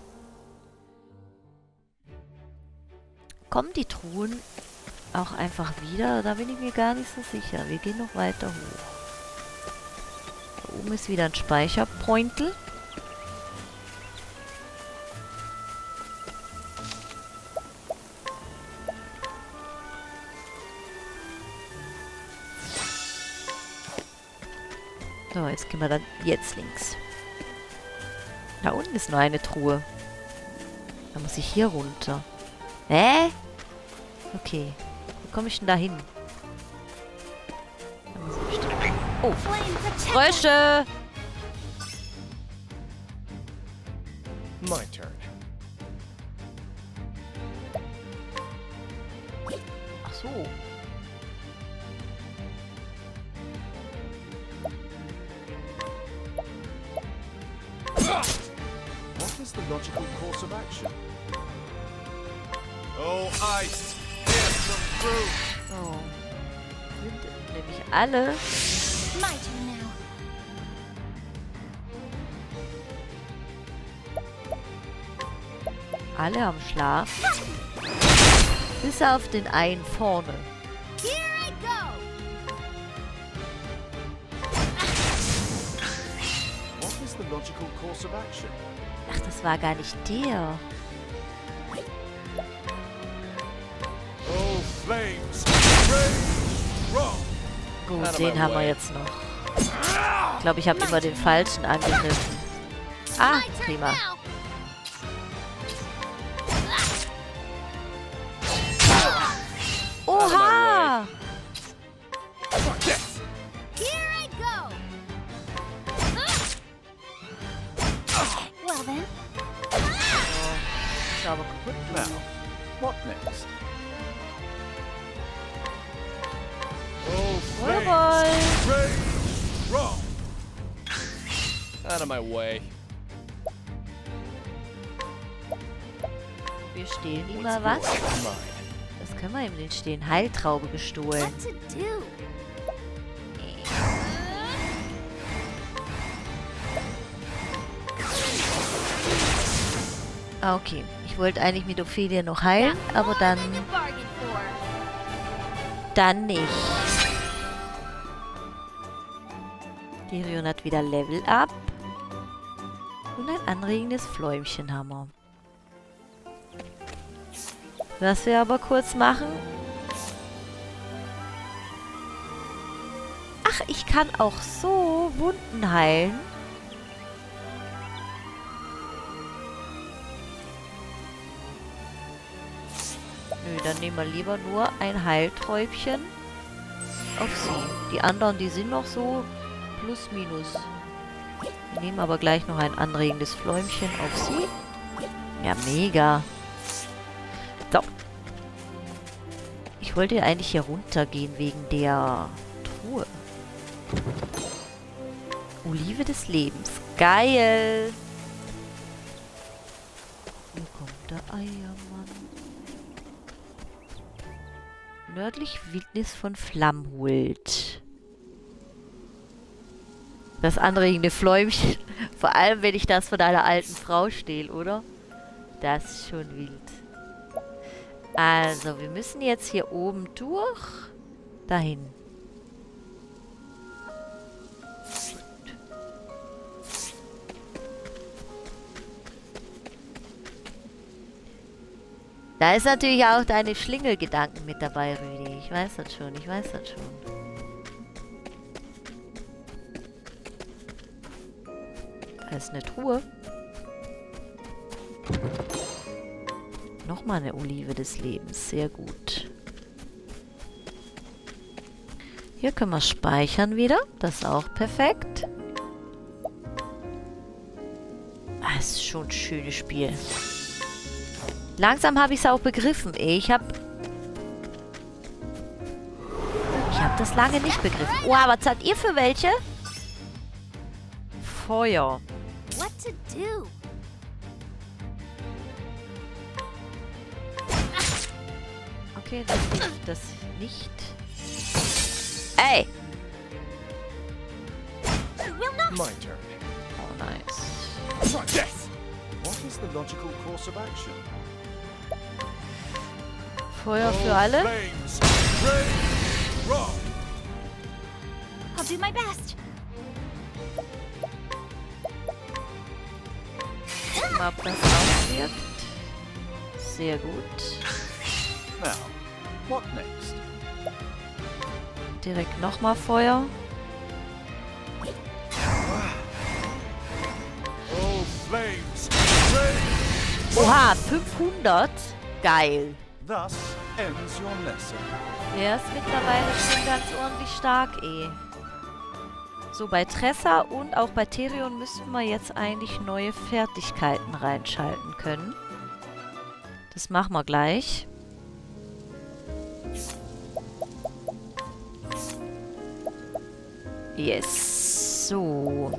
Kommen die Truhen auch einfach wieder? Da bin ich mir gar nicht so sicher. Wir gehen noch weiter hoch. Da oben ist wieder ein Speicherpointel. So, jetzt gehen wir dann jetzt links. Da unten ist nur eine Truhe. Da muss ich hier runter. Hä? Okay. Wo komme ich denn da hin? Da muss ich bestimmt... Oh! Frösche! My turn. Ach so. What is the logical course of action? Oh, ice! Here's some fruit! So. Sind nämlich alle... My turn now. Alle am Schlaf. Bis auf den einen vorne. Here I go. What is the logical course of action? Ach, das war gar nicht der. Oh, flames! Rage! Wrong! Gut, den haben wir jetzt noch. Ich glaube, ich habe immer den falschen angegriffen. Ah, My turn prima. now. Oha! Here I go. Well then. Ist aber kaputt. Now, what next? Oh, Jawohl! Rage! Wrong! Out of my way. Wir stehlen ihm What's mal was. yours is mine. Das können wir ihm den stehlen. Heiltraube gestohlen. What to do? Ah, okay. Ich wollte eigentlich mit Ophelia noch heilen, aber dann Bargain for. nicht. Tyrion hat wieder Level Up. Und ein anregendes Fläumchen haben wir. Was wir aber kurz machen. Ach, ich kann auch so Wunden heilen. Nö, dann nehmen wir lieber nur ein Heilträubchen auf sie. Die anderen, die sind noch so plus minus. Wir nehmen aber gleich noch ein anregendes Fläumchen auf sie. Ja, mega. So. Ich wollte ja eigentlich hier runtergehen wegen der Truhe. Olive des Lebens. Geil. Hier kommt der Eiermann. Nördlich Wildnis von Flammhult. Das anregende Fläumchen. Vor allem, wenn ich das von einer alten Frau stehle, oder? Das ist schon wild. Also, wir müssen jetzt hier oben durch. Dahin. Da ist natürlich auch deine Schlingelgedanken mit dabei, Rüdi. Ich weiß das schon, ich weiß das schon. Da ist eine Truhe. Nochmal eine Olive des Lebens. Sehr gut. Hier können wir speichern wieder. Das ist auch perfekt. Ah, das ist schon ein schönes Spiel. Langsam habe ich es auch begriffen. Ich habe das lange nicht begriffen. Oh, was habt ihr für welche? Feuer. What to do? Okay, das hilft das nicht. Ey! My turn. Oh, nice. Death! What is the logical course of action? Feuer für alle. Flames! Rain! Rock! I'll do my best. Gucken wir, ob das auswirkt. Sehr gut. Now, what next? Direkt nochmal Feuer. Oh, flames! Rain! Oha, 500? Geil. Thus ends your lesson. Der ist mittlerweile schon ganz ordentlich stark, eh. So, bei Tressa und auch bei Therion müssten wir jetzt eigentlich neue Fertigkeiten reinschalten können. Das machen wir gleich. Yes. So.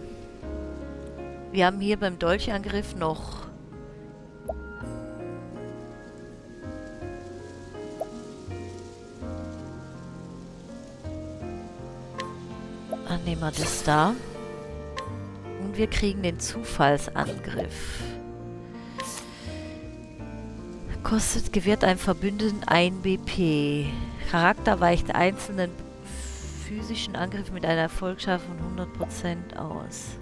Wir haben hier beim Dolchangriff noch... Nehmen wir das da. Und wir kriegen den Zufallsangriff. Gewährt einem Verbündeten 1 BP. Charakter weicht einzelnen physischen Angriff mit einer Erfolgsschärfe von 100% aus.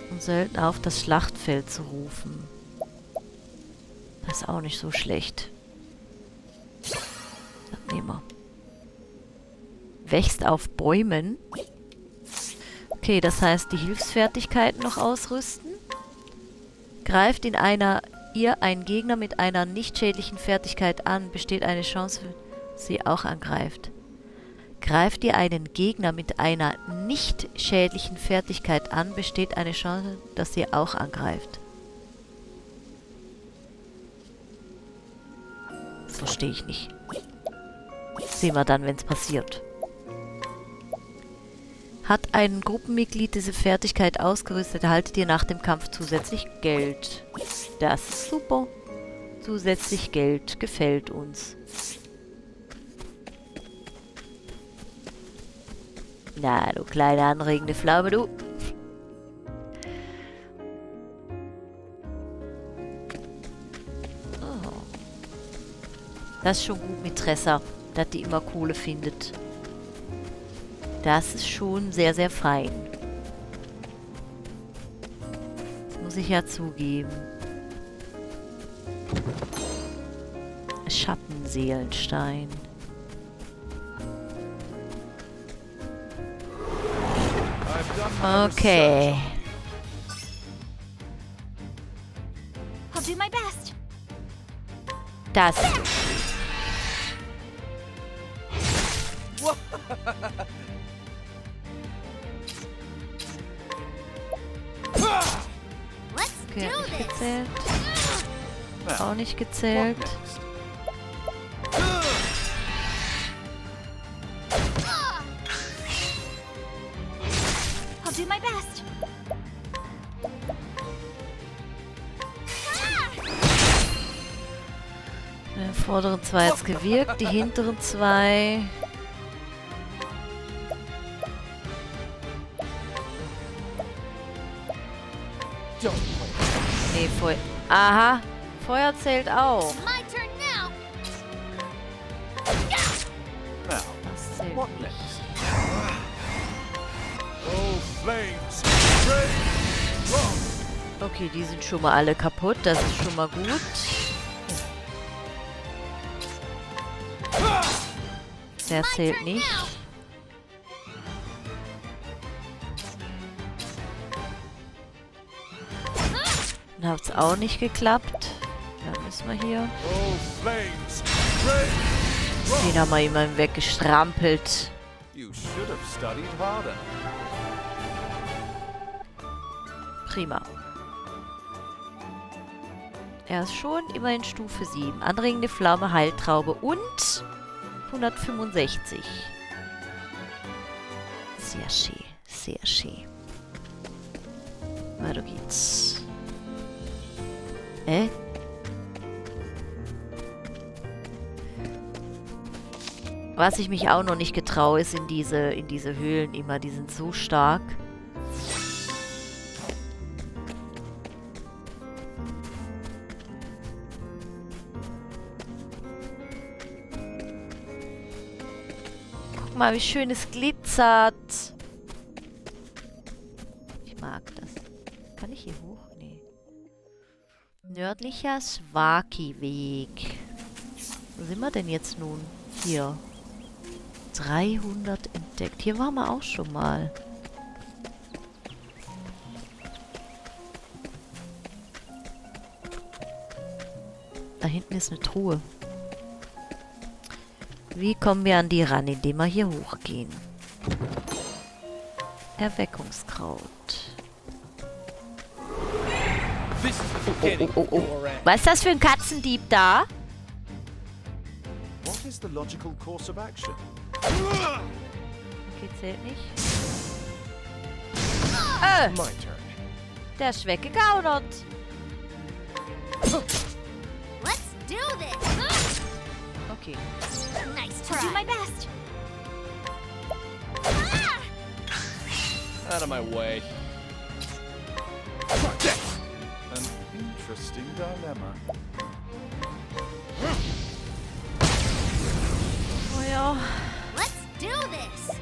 Um Söldner auf das Schlachtfeld zu rufen. Das ist auch nicht so schlecht. Nehmen wir. Wächst auf Bäumen. Okay, das heißt, die Hilfsfertigkeiten noch ausrüsten. Greift in ihr einen Gegner mit einer nicht schädlichen Fertigkeit an, besteht eine Chance, dass sie auch angreift. Greift ihr einen Gegner mit einer nicht schädlichen Fertigkeit an, besteht eine Chance, dass sie auch angreift. Das verstehe ich nicht. Sehen wir dann, wenn es passiert. Hat ein Gruppenmitglied diese Erhaltet ausgerüstet, erhaltet ihr nach dem Kampf zusätzlich Geld. Das ist super. Zusätzlich Geld gefällt uns. Na, du kleine anregende Pflaume, du. Oh. Das ist schon gut mit Tressa, dass die immer Kohle findet. Das ist schon sehr, sehr fein. Das muss ich ja zugeben. Schattenseelenstein. Okay. I'll do my best. Das. Okay, hat nicht gezählt. Auch nicht gezählt. I'll do my best. Die vorderen zwei hat's gewirkt, die hinteren zwei. Nee, Feuer. Aha, Feuer zählt auch. My turn now. Das zählt What nicht. next? Oh, flames! Rain! Rock! Okay, die sind schon mal alle kaputt, das ist schon mal gut. Der zählt nicht. Dann hat es auch nicht geklappt. Dann müssen wir hier. Oh, flames! Den haben wir immerhin weggestrampelt. You should have studied harder. Prima. Er ist schon immerhin Stufe 7. Anregende Pflaume, Heiltraube und 165. Sehr schön, sehr schön. Weiter geht's. Was ich mich auch noch nicht getraue, ist in diese Höhlen immer. Die sind so stark. Guck mal, wie schön es glitzert. Ich mag das. Kann ich hier hoch? Nee. Nördlicher Swaki-Weg. Wo sind wir denn jetzt nun? Hier. 300 entdeckt. Hier waren wir auch schon mal. Da hinten ist eine Truhe. Wie kommen wir an die ran, indem wir hier hochgehen? Erweckungskraut. Oh. Was ist das für ein Katzendieb da? What is the logical course of action? Okay, zählt nicht. My turn. Der ist weggegaunert. Let's do this! Okay. Nice try. I'll do my best. Out of my way. An interesting dilemma. Oh ja. Let's do this.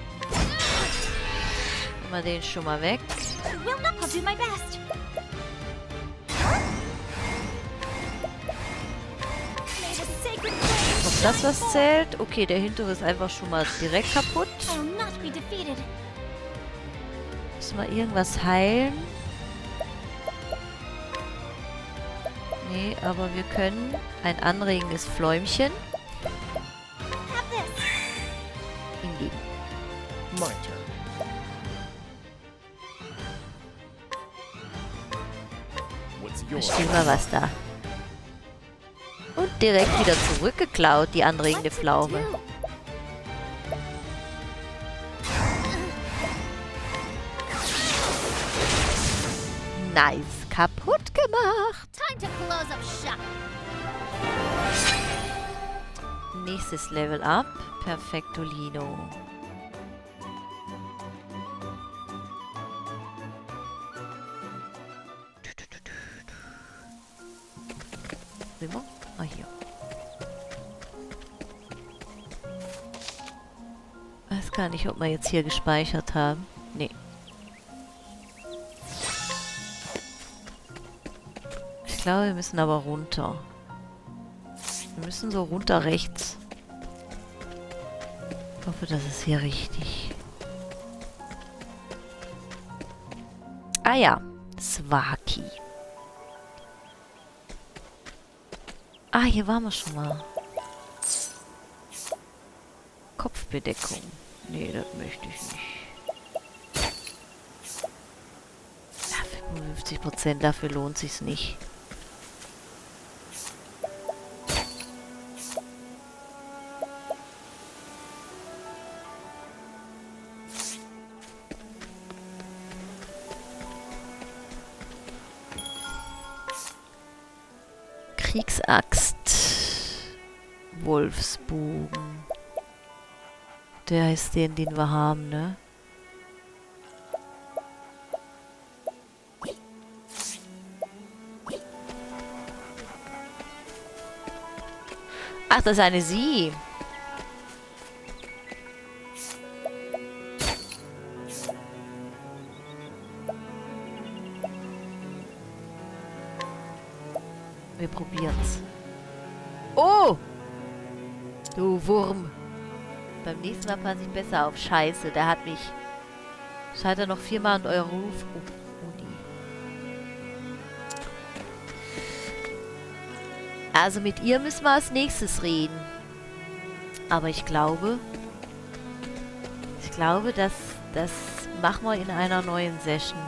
Nehmen wir den schon mal weg. Will not. I'll do my best. May the sacred flame Ob das was zählt? Okay, der hintere ist einfach schon mal direkt kaputt. I will not be defeated. Müssen wir irgendwas heilen? Nee, aber wir können ein anregendes Fläumchen Have this. ihm geben. My turn. What's Da yours? steht mal was da. Und direkt wieder zurückgeklaut, die anregende What's it Pflaume. do? Nice, kaputt gemacht. Time to close up shop. Nächstes Level up. Perfectolino. Sind wir? Ah, hier. Weiß gar nicht, ob wir jetzt hier gespeichert haben. Nee. Ich glaube, wir müssen aber runter. Wir müssen so runter rechts. Ich hoffe, das ist hier richtig. Ah ja, Swaki. Ah, hier waren wir schon mal. Kopfbedeckung. Nee, das möchte ich nicht. Ja, 55%, dafür lohnt sich's nicht. Kriegsaxt. Wolfsbogen. Der ist den wir haben, ne? Ach, das ist eine Sie. Wir probieren's. Oh! Du Wurm. Beim nächsten Mal passe ich besser auf. Scheiße, der hat mich... Scheint er noch 4-mal an euren Ruf... Oh, nee. also mit ihr müssen wir als nächstes reden. Aber ich glaube, das machen wir in einer neuen Session.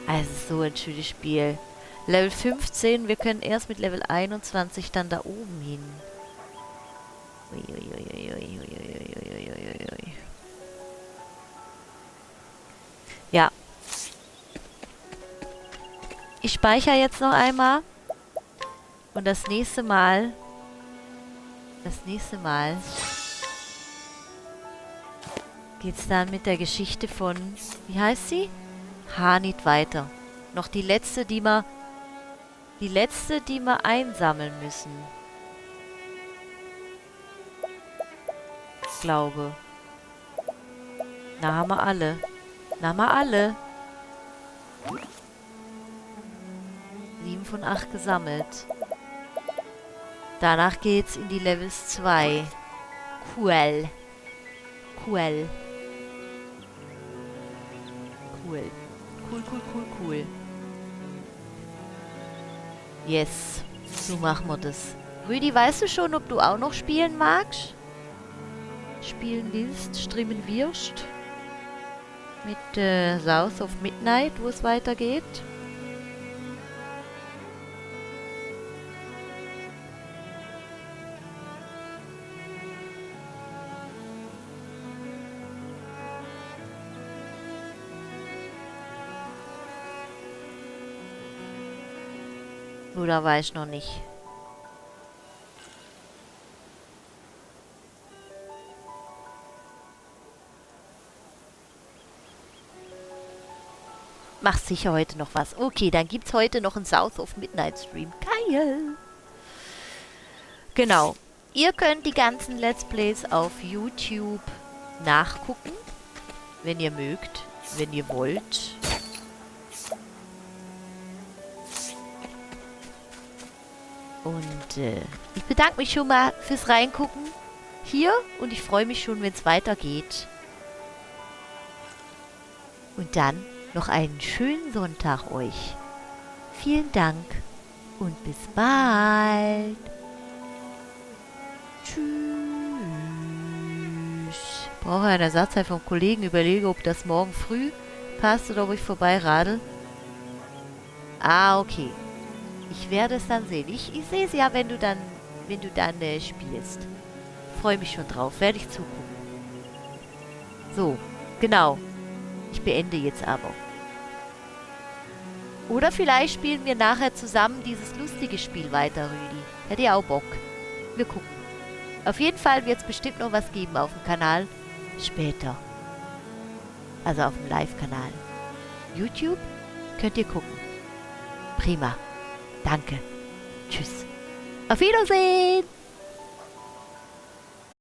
Also so ein schönes Spiel. Level 15, wir können erst mit Level 21 dann da oben hin. Uiuiuiuiuiuiuiuiui. Ja. Ich speichere jetzt noch einmal. Und das nächste Mal geht's dann mit der Geschichte von, wie heißt sie? Hanit weiter. Noch die letzte, die wir einsammeln müssen. Ich glaube. Na, haben wir alle. 7 von 8 gesammelt. Danach geht's in die Levels 2. Cool. Yes. So machen wir das. Rüdi, weißt du schon, ob du auch noch spielen magst? Spielen willst, streamen wirst? Mit South of Midnight, wo es weitergeht? Oder weiß ich noch nicht. Machst sicher heute noch was. Okay, dann gibt's heute noch einen South of Midnight Stream. Geil! Genau. Ihr könnt die ganzen Let's Plays auf YouTube nachgucken. Wenn ihr mögt. Wenn ihr wollt. Und ich bedanke mich schon mal fürs Reingucken hier und ich freue mich schon, wenn es weitergeht. Und dann noch einen schönen Sonntag euch. Vielen Dank und bis bald. Tschüss. Brauche einen Ersatzteil vom Kollegen. Überlege, ob das morgen früh passt oder ob ich vorbeiradel. Ah, okay. Ich werde es dann sehen. Ich sehe es ja, wenn du dann spielst. Freue mich schon drauf. Werde ich zugucken. So, genau. Ich beende jetzt aber. Oder vielleicht spielen wir nachher zusammen dieses lustige Spiel weiter, Rüdi. Hätte ja auch Bock. Wir gucken. Auf jeden Fall wird es bestimmt noch was geben auf dem Kanal. Später. Also auf dem Live-Kanal. YouTube könnt ihr gucken. Prima. Danke. Tschüss. Auf Wiedersehen.